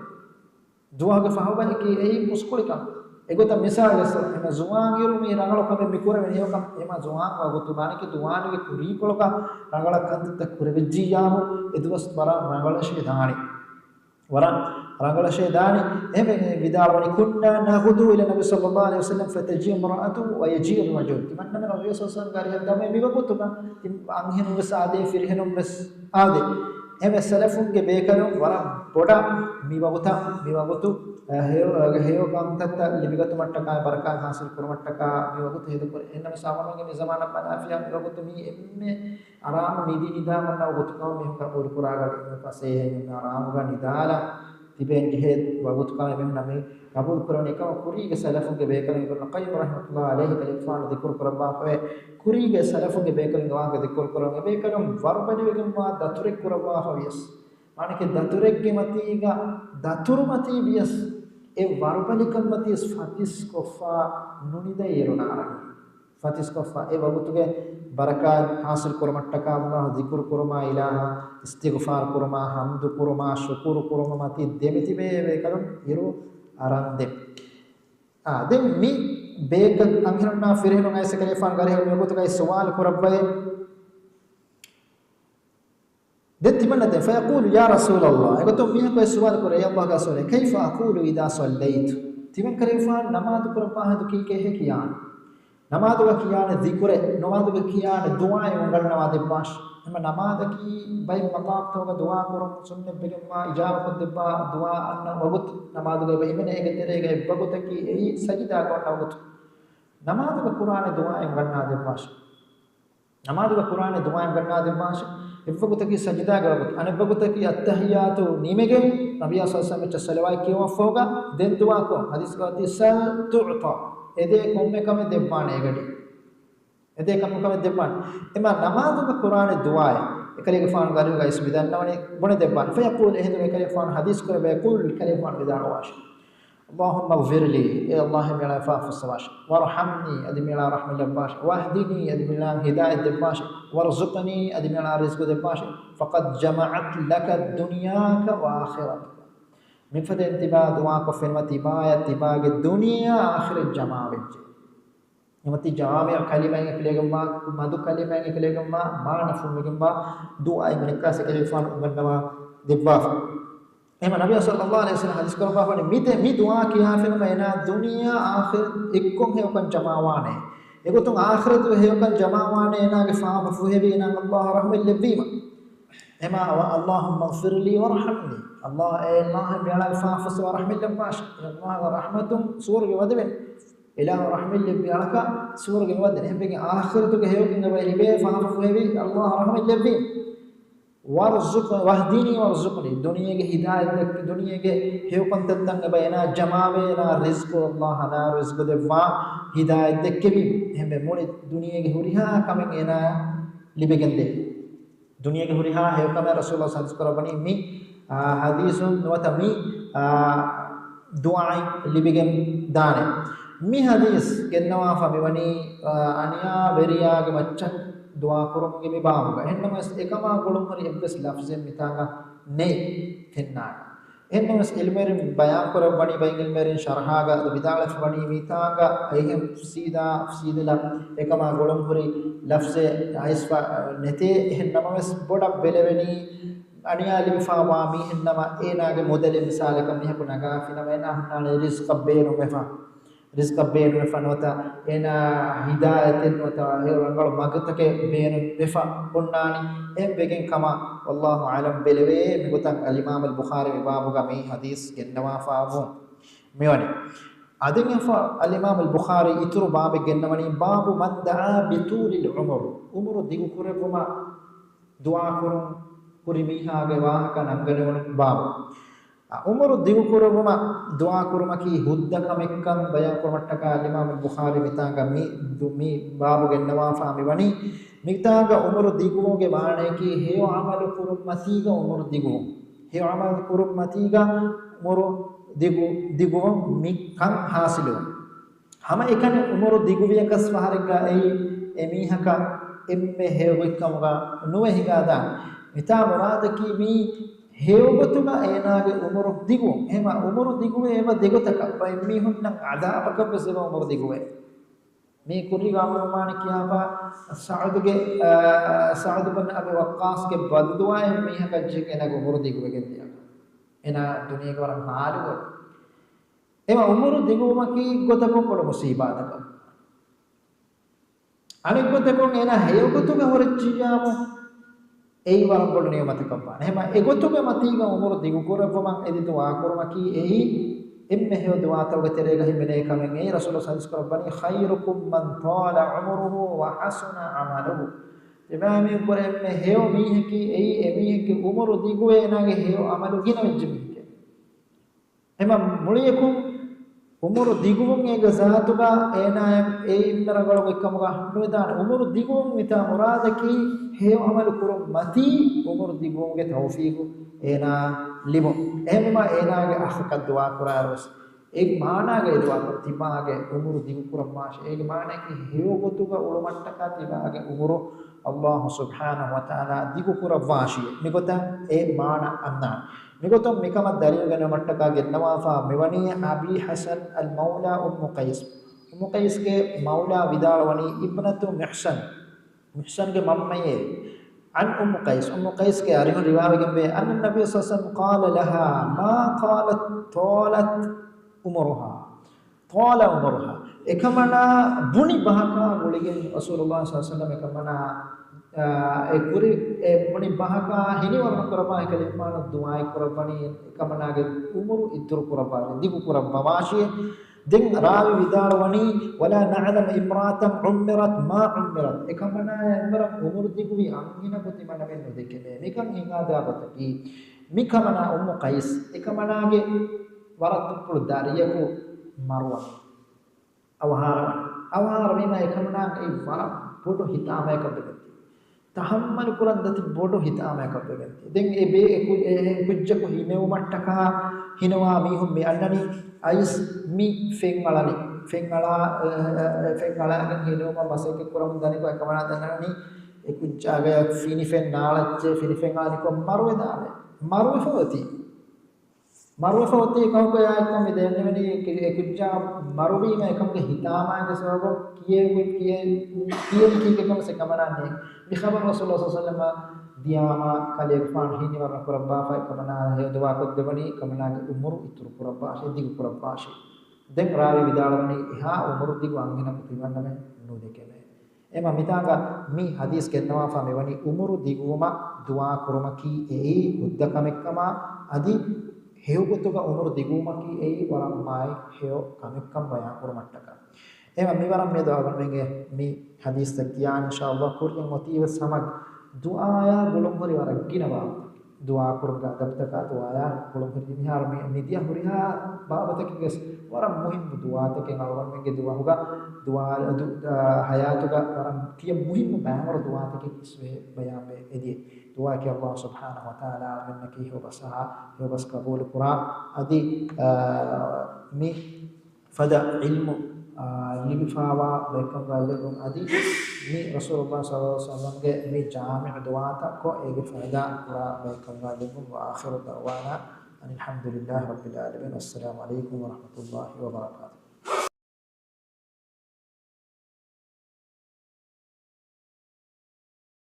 ދުވަހުގެ ފަހުބަހަކީ އެއީ މުސްކުޅިކަން. އެގޮތަށް މިސާލެއް އެމަ ޒުވާން އިރު މީ ރަނގަޅު ކަމެއް މި ކުރެވެނީ ހެޔޮކަން. އެމަ ޒުވާން ވަގުތު މާނައަކީ ދުވާނުގެ ކުރީކޮޅުގަ ރަނގަޅަށް ކަންތައްތައް ކުރެވިއްޖިއްޔާމު އެ ދުވަސް ވަރަށް ރަނގަޅަށޭ ދާނީ. ވަރަށް ރަނގަޅަށޭ ދާނީ. އެހެންވެ ވިދާޅުވަނީ، كنا نغدو إلى النبي صلى الله عليه وسلم فتجيء امرأة ويجيء الرجل. ތިމަންނަމެން ރަސޫލު ޞައްލަﷲ ޢަލައިހި ވަސައްލަމްގެ އަރިހަށް ދަމުވެ މިވަގުތުގަ ތި އަންހެނުންވެސް އާދޭ، ފިރިހެނުންވެސް އާދޭ. އެހެންވެ ސަލަފުންގެ ބޭކަލުން ވަރަށް ބޮޑަށް މިވަގުތަށް، މިވަގުތު، އަ، ހެޔޮ، އަ، ހެޔޮ ކަންތައްތައް ލިބިގަތުމަށްޓަކާ، ބަރަކާތް ޙާޞިލް ކުރުމަށްޓަކާ މިވަގުތު ހޭދަކުރޭ. އެހެންނަމަވެސް އަޅަމެންގެ މި ޒަމާނަށް ބަލާފިޔާ މިވަގުތު މީ އެންމެ އަރާމު ނިދި ނިދާ މަންނަ ވަގުތުކަމަށް މީހުން ޤަބޫލުކުރާ ގަޑި އެންމެ ފަސޭހައިން އަރާމުގަ ނިދާލަން ތިބެން ޖެހޭ ވަގުތުކަމަށް އެމީހުންނަށް މި ޤަބޫލު ކުރެވެނީ. އެކަމަކު ކުރީގެ ސަލަފުންގެ ބޭކަލުން އިބްނުލް ޤައްޔިމް ރަޙިމަހުﷲ ޢަލައިހި ކަލޭގެފާނު ޛިކުރު ކުރައްވާފައި، ކުރީގެ ސަލަފުންގެ ބޭކަލުންގެ ވާހަކަ ޛިކުރު ކުރަން އެބޭކަލުން ވަރުބަލިވެގެންވާ ދަތުރެއް ކުރައްވާފަ ވިޔަސް، މާނައަކީ ދަތުރެއްގެ މަތީގަ ދަތުރު މަތީ ވިޔަސް، އެ ވަރުބަލިކަންމަތީ ފަތިސްކޮށްފަ ނުނިދައި އިރު ނާރަނީ. ފަތިސްކޮށްފަ އެ ވަގުތުގެ ބަރަކާތް ޙާޞިލް ކުރުމަށްޓަކާ ﷲ ޒިކުރު ކުރުމާ، އިލާހަ އިސްތިޣްފާރު ކުރުމާ، ޙަމްދު ކުރުމާ، ޝުކުރު ކުރުމަށް މަތީ ދެމިތިބޭ ބޭކަލުން އިރު އަރަންދެން. އާ، ދެން މި ބޭކަލް އަންހެނުންނާ ފިރިހެނުން އައިސް ކަލޭފާނު ގަރިހަ މިވަގުތުގައި ސުވާލު ކުރައްވައޭ. ދެން ތިމަންނަ ދެން، فيقول يا رسول الله، އެގޮތުން މީހަކު އެ ސުވާލު ކުރޭ، އޭ ﷲގެ ރަސޫލޭ، كيف أقول إذا صليت؟ ތިމަން ކަލޭފާނު ނަމާދު ކުރައްވާ ހިނދު ކީކޭ ކިޔާނީ؟ ނަމާދުގަ ކިޔާނެ ޒިކުރެއް، ނަމާދުގަ ކިޔާނެ ދުޢާއެއް އުނގަންނަވާ ދެއްވާށި. އެމަ ނަމާދަކީ ބައެއް މަޤާމްތަކުގަ ދުޢާ ކުރުން ސުންނަތްވެގެންވާ، އިޖާބަކޮށްދެއްވާ ދުޢާ އަންނަ ވަގުތު، ނަމާދުގަ އެބަ ހިމެނޭ އޭގެ ތެރޭގަ އެއްވަގުތަކީ އެއީ ސަޖިދާ ގޮންނަ ވަގުތު. ނަމާދުގަ ކުރާނެ ދުޢާއެއް އުނގަންނާ ދެއްވާށި. ނަމާދުގަ ކުރާނެ ދުޢާއެއް ގަންނާ ދެއްވާށި. އެއްވަގުތަކީ ސަޖިދާގެ ވަގުތު. އަނެއްވަގުތަކީ އައްތަޙިއްޔާތު ނިމިގެން ނަބިއްޔާ ޞައްލަﷲު ޢަލައިހި ވަސައްލަމަށް ޞަލަވާތް ކިޔުމަށްފަހުގަ ދެން ދުޢާކޮށް. ޙަދީޘްގައި އޮތީ سل تعط. އެދޭ ކޮންމެ ކަމެއް ދެއްވާނެ އެގަޑި. އެދޭ ކޮންމެ ކަމެއް ދެއްވާނެ. އެމަ ނަމާދުގަ ކުރާނެ ދުޢާއެއް އެކަލޭގެފާނު ގަރިހުގައި ވިދާޅުވަނީ ބުނެ ދެއްވާނެ. فيقول، އެހިނދު އެކަލޭގެފާނު ޙަދީޘް ކުރެއްވޭ، قل، ކަލޭގެފާނު ވިދާޅުވާށި. اللهم اغفر لي، އޭ ﷲ މިއަޅާ ފާފަ ފުއްސަވާށި. وارحمني، އަދި މިއަޅާ ރަޙްމަތް ލައްވާށި. واهدني، އަދި މިއަޅާ ހިދާޔަތް ދެއްވާށި. وارزقني، އަދި މިއަޅާ ރިޒްޤު ދެއްވާށި. فقد جمعت لك دنياك وآخرتك. މިފަދައިން ތިބާ ދުޢާކޮށްފިނަމަ ތިބާޔަށް ތިބާގެ ދުނިޔެއާ އާޚިރަތް ޖަމާވެއްޖެ. އެމަތި ޖާމިޢު ކަލިމައިން އެކަލޭގެންވާ، މަދު ކަލިމައިން އެކަލޭގެންވާ، މާނަފުޅުވެގެންވާ ދުޢާއެއް މަނިކާސް އެކަލޭގެފާނު އުނގަންނަވާ ދެއްވާފަ. އެހެން ނަބިއްޔާ ޞައްލަﷲު ޢަލައިހި ވަސައްލަމަ ޙަދީޘް ކުރައްވާފަނީ، މި ދެ، މި ދުޢާ ކިޔާފިނަމަ އޭނާ ދުނިޔެއާ އާޚިރަތް އެއްކޮށް ހެޔޮކަން ޖަމާވާނެ. އެގޮތުން އާޚިރަތުގެ ހެޔޮކަން ޖަމާވާނެ އޭނާގެ ފާފަ ފުހެވި އޭނާ ﷲ ރަޙްމަތް ލެއްވީމަ. އެމާ، اللهم اغفر لي وارحمني. ﷲ، އޭ ﷲ މިއަޅާގެ ފާފަ ފުއްސަވާ ރަޙްމަތް ލައްވާށި. ﷲ ރަޙްމަތުން ސުވަރުގެ ވަދެވެން. އިލާހު ރަޙްމަތް ލެއްވި އަޅަކަށް ސުވަރުގެ ވަދެން. އެހެންވެގެން އާޚިރަތުގެ ހެޔޮކަން އެބަ ލިބޭ ފާފަ ފުހެވި ﷲ ރަޙްމަތް ލެއްވީ. وارزق، واهدني وارزقني. ދުނިޔޭގެ ހިދާޔަތް ދެއްކި، ދުނިޔޭގެ ހެޔޮކަންތައްތައް އެބަ އޭނާ ޖަމާވޭ، އޭނާ ރިޒްޤު ﷲ ޙަލާލު ރިޒްޤު ދެއްވާ ހިދާޔަތް ދެއްކެވީ. އެހެންވެ މުޅި ދުނިޔޭގެ ހުރިހާ ކަމެއް އޭނާ ލިބިގެންދޭ. ދުނިޔޭގެ ހުރިހާ ހެޔޮކަމެއް ރަސޫލުﷲ ޙަދީޘް ކުރައްވަނީ މި، އާ، ޙަދީޘުން ނުވަތަ މި، އާ، ދުޢާއިން ލިބިގެން ދާނެ. މި ޙަދީޘް ގެންނަވާފަ މިވަނީ، އާ، އަނިޔާވެރިޔާގެ މައްޗަށް ދުޢާ ކުރުމުގެ މި ބާބުގަ. އެހެންނަމަވެސް އެކަމާ ގުޅުންހުރި އެއްވެސް ލަފްޒެއް މިތާނގަ ނެތް ފެންނާނެ. އެހެންނަމަވެސް ޢިލްމުވެރިން ބަޔާން ކުރައްވަނީ، ބައެއް ޢިލްމުވެރިން ޝަރަޙާގަ އަދި ވިދާޅުވެފަ ވަނީ މިތާނގަ އެހެން ސީދާ ސީދަލަ އެކަމާ ގުޅުންހުރި ލަފްޒެއް އައިސްފަ ނެތޭ. އެހެން ނަމަވެސް ބޮޑަށް ބެލެވެނީ، އަނިޔާ ލިބިފާވާ މީހެއް ނަމަ، އޭނާގެ މުދަލެއް މިސާލަކަށް މީހަކު ނަގާފިނަމަ، އޭނާ ހުންނާނެ ރިޒްޤަށް ބޭނުންވެފަ. ރިޒްޤަށް ބޭނުންވެފަ ނުވަތަ އޭނާ ހިދާޔަތެއް ނުވަތަ ރަނގަޅު މަގުތަކެއް ބޭނުން ވެފަ ހުންނާނީ. އެހެން ވެގެން ކަމަށް ވައްލާހު އަޢްލަމް ބެލެވޭ. މިގޮތަށް އަލްއިމާމު އަލްބުޚާރީ މި ބާބުގަ މި ޙަދީޘް ގެންނަވާފަ ވުން. މިވަނީ. އަދި މިފަ އަލްއިމާމު އަލްބުޚާރީ އިތުރު ބާބެއް ގެންނަވަނީ، باب من دعا بطول العمر. ޢުމުރު ދިގު ކުރެއްވުމަށް ދުޢާ ކުރުން ކުރި މީހާގެ ވާހަކަ ނަންގަނެވުނު ބާބު. އަ، ޢުމުރު ދިގު ކުރުވުމަށް ދުޢާ ކުރުމަކީ ހުއްދަ ކަމެއްކަން ބަޔާން ކުރުމަށްޓަކާ އަލްއިމާމު އަލްބުޚާރީ މިތާނގަ މި، ދު-، މި ބާބު ގެންނަވާފާ މިވަނީ. މިތާނގަ ޢުމުރު ދިގުވުމުގެ މާނަޔަކީ ހެޔޮ ޢަމަލު ކުރުން މަތީގަ ޢުމުރު ދިގުވުން. ހެޔޮ ޢަމަލު ކުރުން މަތީގަ ޢުމުރު ދިގު، ދިގުވުން މި ކަން ޙާޞިލުވުން. ހަމައެކަނި ޢުމުރު ދިގުވިޔަކަސް ފަހަރެއްގަ އެއީ އެމީހަކަށް އެންމެ ހެޔޮ ގޮތްކަމުގަ ނުވެ ހިނގާދާނެ. މިތާ މުރާދަކީ މީ ހެޔޮގޮތުގަ އޭނާގެ ޢުމުރު ދިގު. އެހެމަ ޢުމުރު ދިގުވޭ އެބަ ދެގޮތަކަށް. ބައެއް މީހުންނަށް ޢަޛާބަކަށް ވެސް އެބަ ޢުމުރު ދިގުވޭ. މީ ކުރީގަ އަމިއުމާނި ކިޔާފަ ސަޢުދުގެ، އާ، ސަޢުދު ބިން އަބީ ވައްޤާޞްގެ ބަދުދުޢާ އެއް މީހަކަށް ޖެހި އޭނާގެ ޢުމުރު ދިގުވެގެން ދިޔަ. އޭނާ ދުނިޔޭގެ ވަރަށް ޙާލު އޮތް. އެމަ ޢުމުރު ދިގުވުމަކީ ގޮތަކުން ބޮޑު މުޞީބާތަކަށް. އަނެއްގޮތަކުން އޭނާ ހެޔޮގޮތުގަ ހުރެއްޗިއްޔާމު އެއީ ވަރަށް ބޮޑު ނިޢުމަތަކަށްވާނެ. އެހެމަ އެގޮތުގެ މަތީގަ ޢުމުރު ދިގުކުރެއްވުމަށް އެދި ދުޢާ ކުރުމަކީ އެއީ އެންމެ ހެޔޮ ދުޢާތަކުގެ ތެރޭގަ ހިމެނޭ ކަމެއް. އެއީ ރަސޫލު ޙަދީޘް ކުރައްވަނީ، خيركم من طال عمره وحسن عمله. ތިބާމީހުން ކުރެ އެންމެ ހެޔޮ މީހަކީ އެއީ އެމީހެއްގެ ޢުމުރު ދިގުވެ އޭނާގެ ހެޔޮ ޢަމަލު ގިނަވެއްޖެ މީހެކޭ. އެމަ މުޅިއަކުން ޢުމުރު ދިގުވުން އޭގެ ޒާތުގަ އޭނާއަށް އެއީ އެންމެ ރަނގަޅު ގޮތްކަމުގަ ނުވެދާނެ. ޢުމުރު ދިގުވުން މިތާ މުރާދަކީ ހެޔޮ ޢަމަލު ކުރުން މަތީ ޢުމުރު ދިގުވުމުގެ ތައުފީޤު އޭނާ ލިބުން. އެހެންވީމާ އޭނާގެ އަޚަކަށް ދުޢާ ކުރާއިރުވެސް އޭގެ މާނާގައި ދުޢާކޮށް ތިބާގެ އުމުރު ދިގުކުރައްވާށޭ. އޭގެ މާނައަކީ ހެޔޮގޮތުގަ އުޅުމަށްޓަކާ ތިބާގެ އުމުރު އައްލާހު ސުބްޙާނަހު ވަތަޢާލާ ދިގުކުރައްވާށި. މިގޮތަށް އެ މާނަ އަންނާނެ. މިގޮތުން މިކަމަށް ދަލީލު ގެނެވުމަށްޓަކާ ގެންނަވާފާ މިވަނީ އަބީ ޙަސަން އަލް މައުލާ އުއްމު ޤައިސް. އުއްމު ޤައިސްގެ މައުލާ ވިދާޅުވަނީ ابنة محصن، މިޙްޞަންގެ މަންމައޭ. عن أم قيس، އުއްމު ޤައިސްގެ އަރިހުން ރިވާވެގެންވޭ، أن النبي صلى الله عليه وسلم قال لها ما قالت طالت عمرها، طال عمرها. އެކަމަނާ ބުނި ބަހަކާ ގުޅިގެން ރަސޫލުﷲ ޞައްލަﷲު ޢަލައިހި ވަސައްލަމަ އެކަމަނާ، އާ، އެ ކުރި، އެ ބުނި ބަހަކާ ހިނިވަރުނު ކުރައްވާ ހެކަލެއް މާނަ ދުޢާއެއް ކުރައްވަނީ، އެކަމަނާގެ އުމުރު އިތުރު ކުރައްވާށޭ، ދިގު ކުރައްވަވާށޭ. ދެން ރާވީ ވިދާޅުވަނީ، ولا نعلم امرأة عمرت ما عمرت. އެކަމަނާ އެންވަރަށް އުމުރު ދިގުވި އަންހެނަކު ތިމަންނަމެން ނުދެކެމޭ. މިކަން ހިނގާދާ ގޮތަކީ، މިކަމަނާ އުއްމު ޤައިސް، އެކަމަނާގެ ވަރަށް ދުއްޕުޅު ދަރިޔަކު މަރުވަނީ. އަވަހާރަވަނީ. އަވަހާރަވީމާ އެކަމަނާ އެއީ ވަރަށް ބޮޑު ހިތާމައަކަށް ވެގެންތީ. ތަޙައްމަލު ކުރަން ދަތި ބޮޑު ހިތާމައަކަށް ވެގެންތީ. ދެން އެ ބޭ-، އެ ކު-، އެ، އެ ކުއްޖަކު ހިނެވުމަށްޓަކާ ހިނެވާ މީހުން މި އަންނަނީ އައިސް މި ފެންއަޅަނީ. ފެންއަޅާ-، އެ، އެ، އެ، ފެންއަޅާގެން ހިނެވުމަށް މަސައްކަތް ކުރަމުން ދަނިކޮށް އެކަމަނާ ދަންނަނީ އެ ކުއްޖާގަޔަށް ފިނި ފެން ނާޅައްޗޭ، ފިނި ފެން އަޅަނިކޮށް މަރުވެދާނެ. މަރުވެފަ އޮތީ. މަރުވެފަ އޮތީ ކަހަލަ އާއެކު މި ދެންނެވެނީ އެ ކުއްޖާ މަރުވީމަ އެކަމުގެ ހިތާމާގެ ސަބަބުން ކިޔެވި-، ކިޔެ-، ކިޔެވި ކީކޭ ކަމަށް އެކަމަނާ ނޭނގެ. މި ޚަބަރު ރަސޫލުﷲ ޞައްލަﷲު ޢަލައިހި ވަސައްލަމަ ދިޔާމާ ކަލޭގެފާނު ހިނިވަރުނު ކުރައްވާފަ އެކަމަނާ ހެޔޮ ދުޢާ ކޮށްދެވަނީ އެކަމަނާގެ އުމުރު އިތުރު ކުރައްވާށޭ، ދިގު ކުރައްވާށޭ. ދެން ރާވީ ވިދާޅުވަނީ އެހާ އުމުރު ދިގު އަންހެނަކު ތިމަންނަމެން ނުދެކެމޭ. އެމަ މިތާގަ މި ޙަދީޘް ގެންނަވާފަ މިވަނީ އުމުރު ދިގުވުމަށް ދުޢާ ކުރުމަކީ އެއީ ހުއްދަ ކަމެއްކަމާ، އަދި ހެޔޮގޮތުގަ އުމުރު ދިގުވުމަކީ އެއީ ވަރަށް މާތް ހެޔޮ ކަމެއްކަން ބަޔާން ކުރުމަށްޓަކާ. އެމަ މިވަރަށް މިއަދު އަޅުގަނޑުމެންގެ މި ޙަދީޘްތައް ކިޔާނީ އިންޝާﷲ ކުރިން އޮތީވެސް ހަމަ ދުޢާޔާ ގުޅުންހުރި ވަރަށް ގިނަ ބާވަތަކެއް. ދުޢާ ކުރުމުގެ އަދަބުތަކާ ދުޢާޔާ ގުޅުންހުރި މިހާރު މި-، މިދިޔަ ހުރިހާ ބާވަތަކެއްވެސް ވަރަށް މުހިއްމު ދުޢާތަކެއް އަޅުގަނޑުމެންގެ ދުވަހުގަ، ދުޢާ، ދު-، އާ، ޙަޔާތުގަ ވަރަށް ތިޔަ މުހިއްމު ބައިވަރު ދުޢާތަކެއް ވެސް ވެ ބަޔާންވެ އެދިޔަ. ދުޢާއަކީ އައްލާހު ސުބްޙާނަހު ވަތަޢާލާ އަޅުގަނޑަކީ ހެޔޮބަސް އަހާ، ހެޔޮބަސް ޤަބޫލު ކުރާ. އަދި، އާ، މި ފަދަ ޢިލްމު، އާ، ލިބިފާވާ ބައެއްކަމުގަ ލެއްވުން އަދި މި ރަސޫލުﷲ ޞައްލަﷲު ޢަލައިހި ވަސައްލަމްގެ މި ޖާމިޢު ދުޢާތައް ކޮށް އޭގެ ފައިދާ ކުރާ ބައެއްކަމުގަ ލެއްވުން. وآخر دعوانا أن الحمد لله رب العالمين. والسلام عليكم ورحمة الله وبركاته.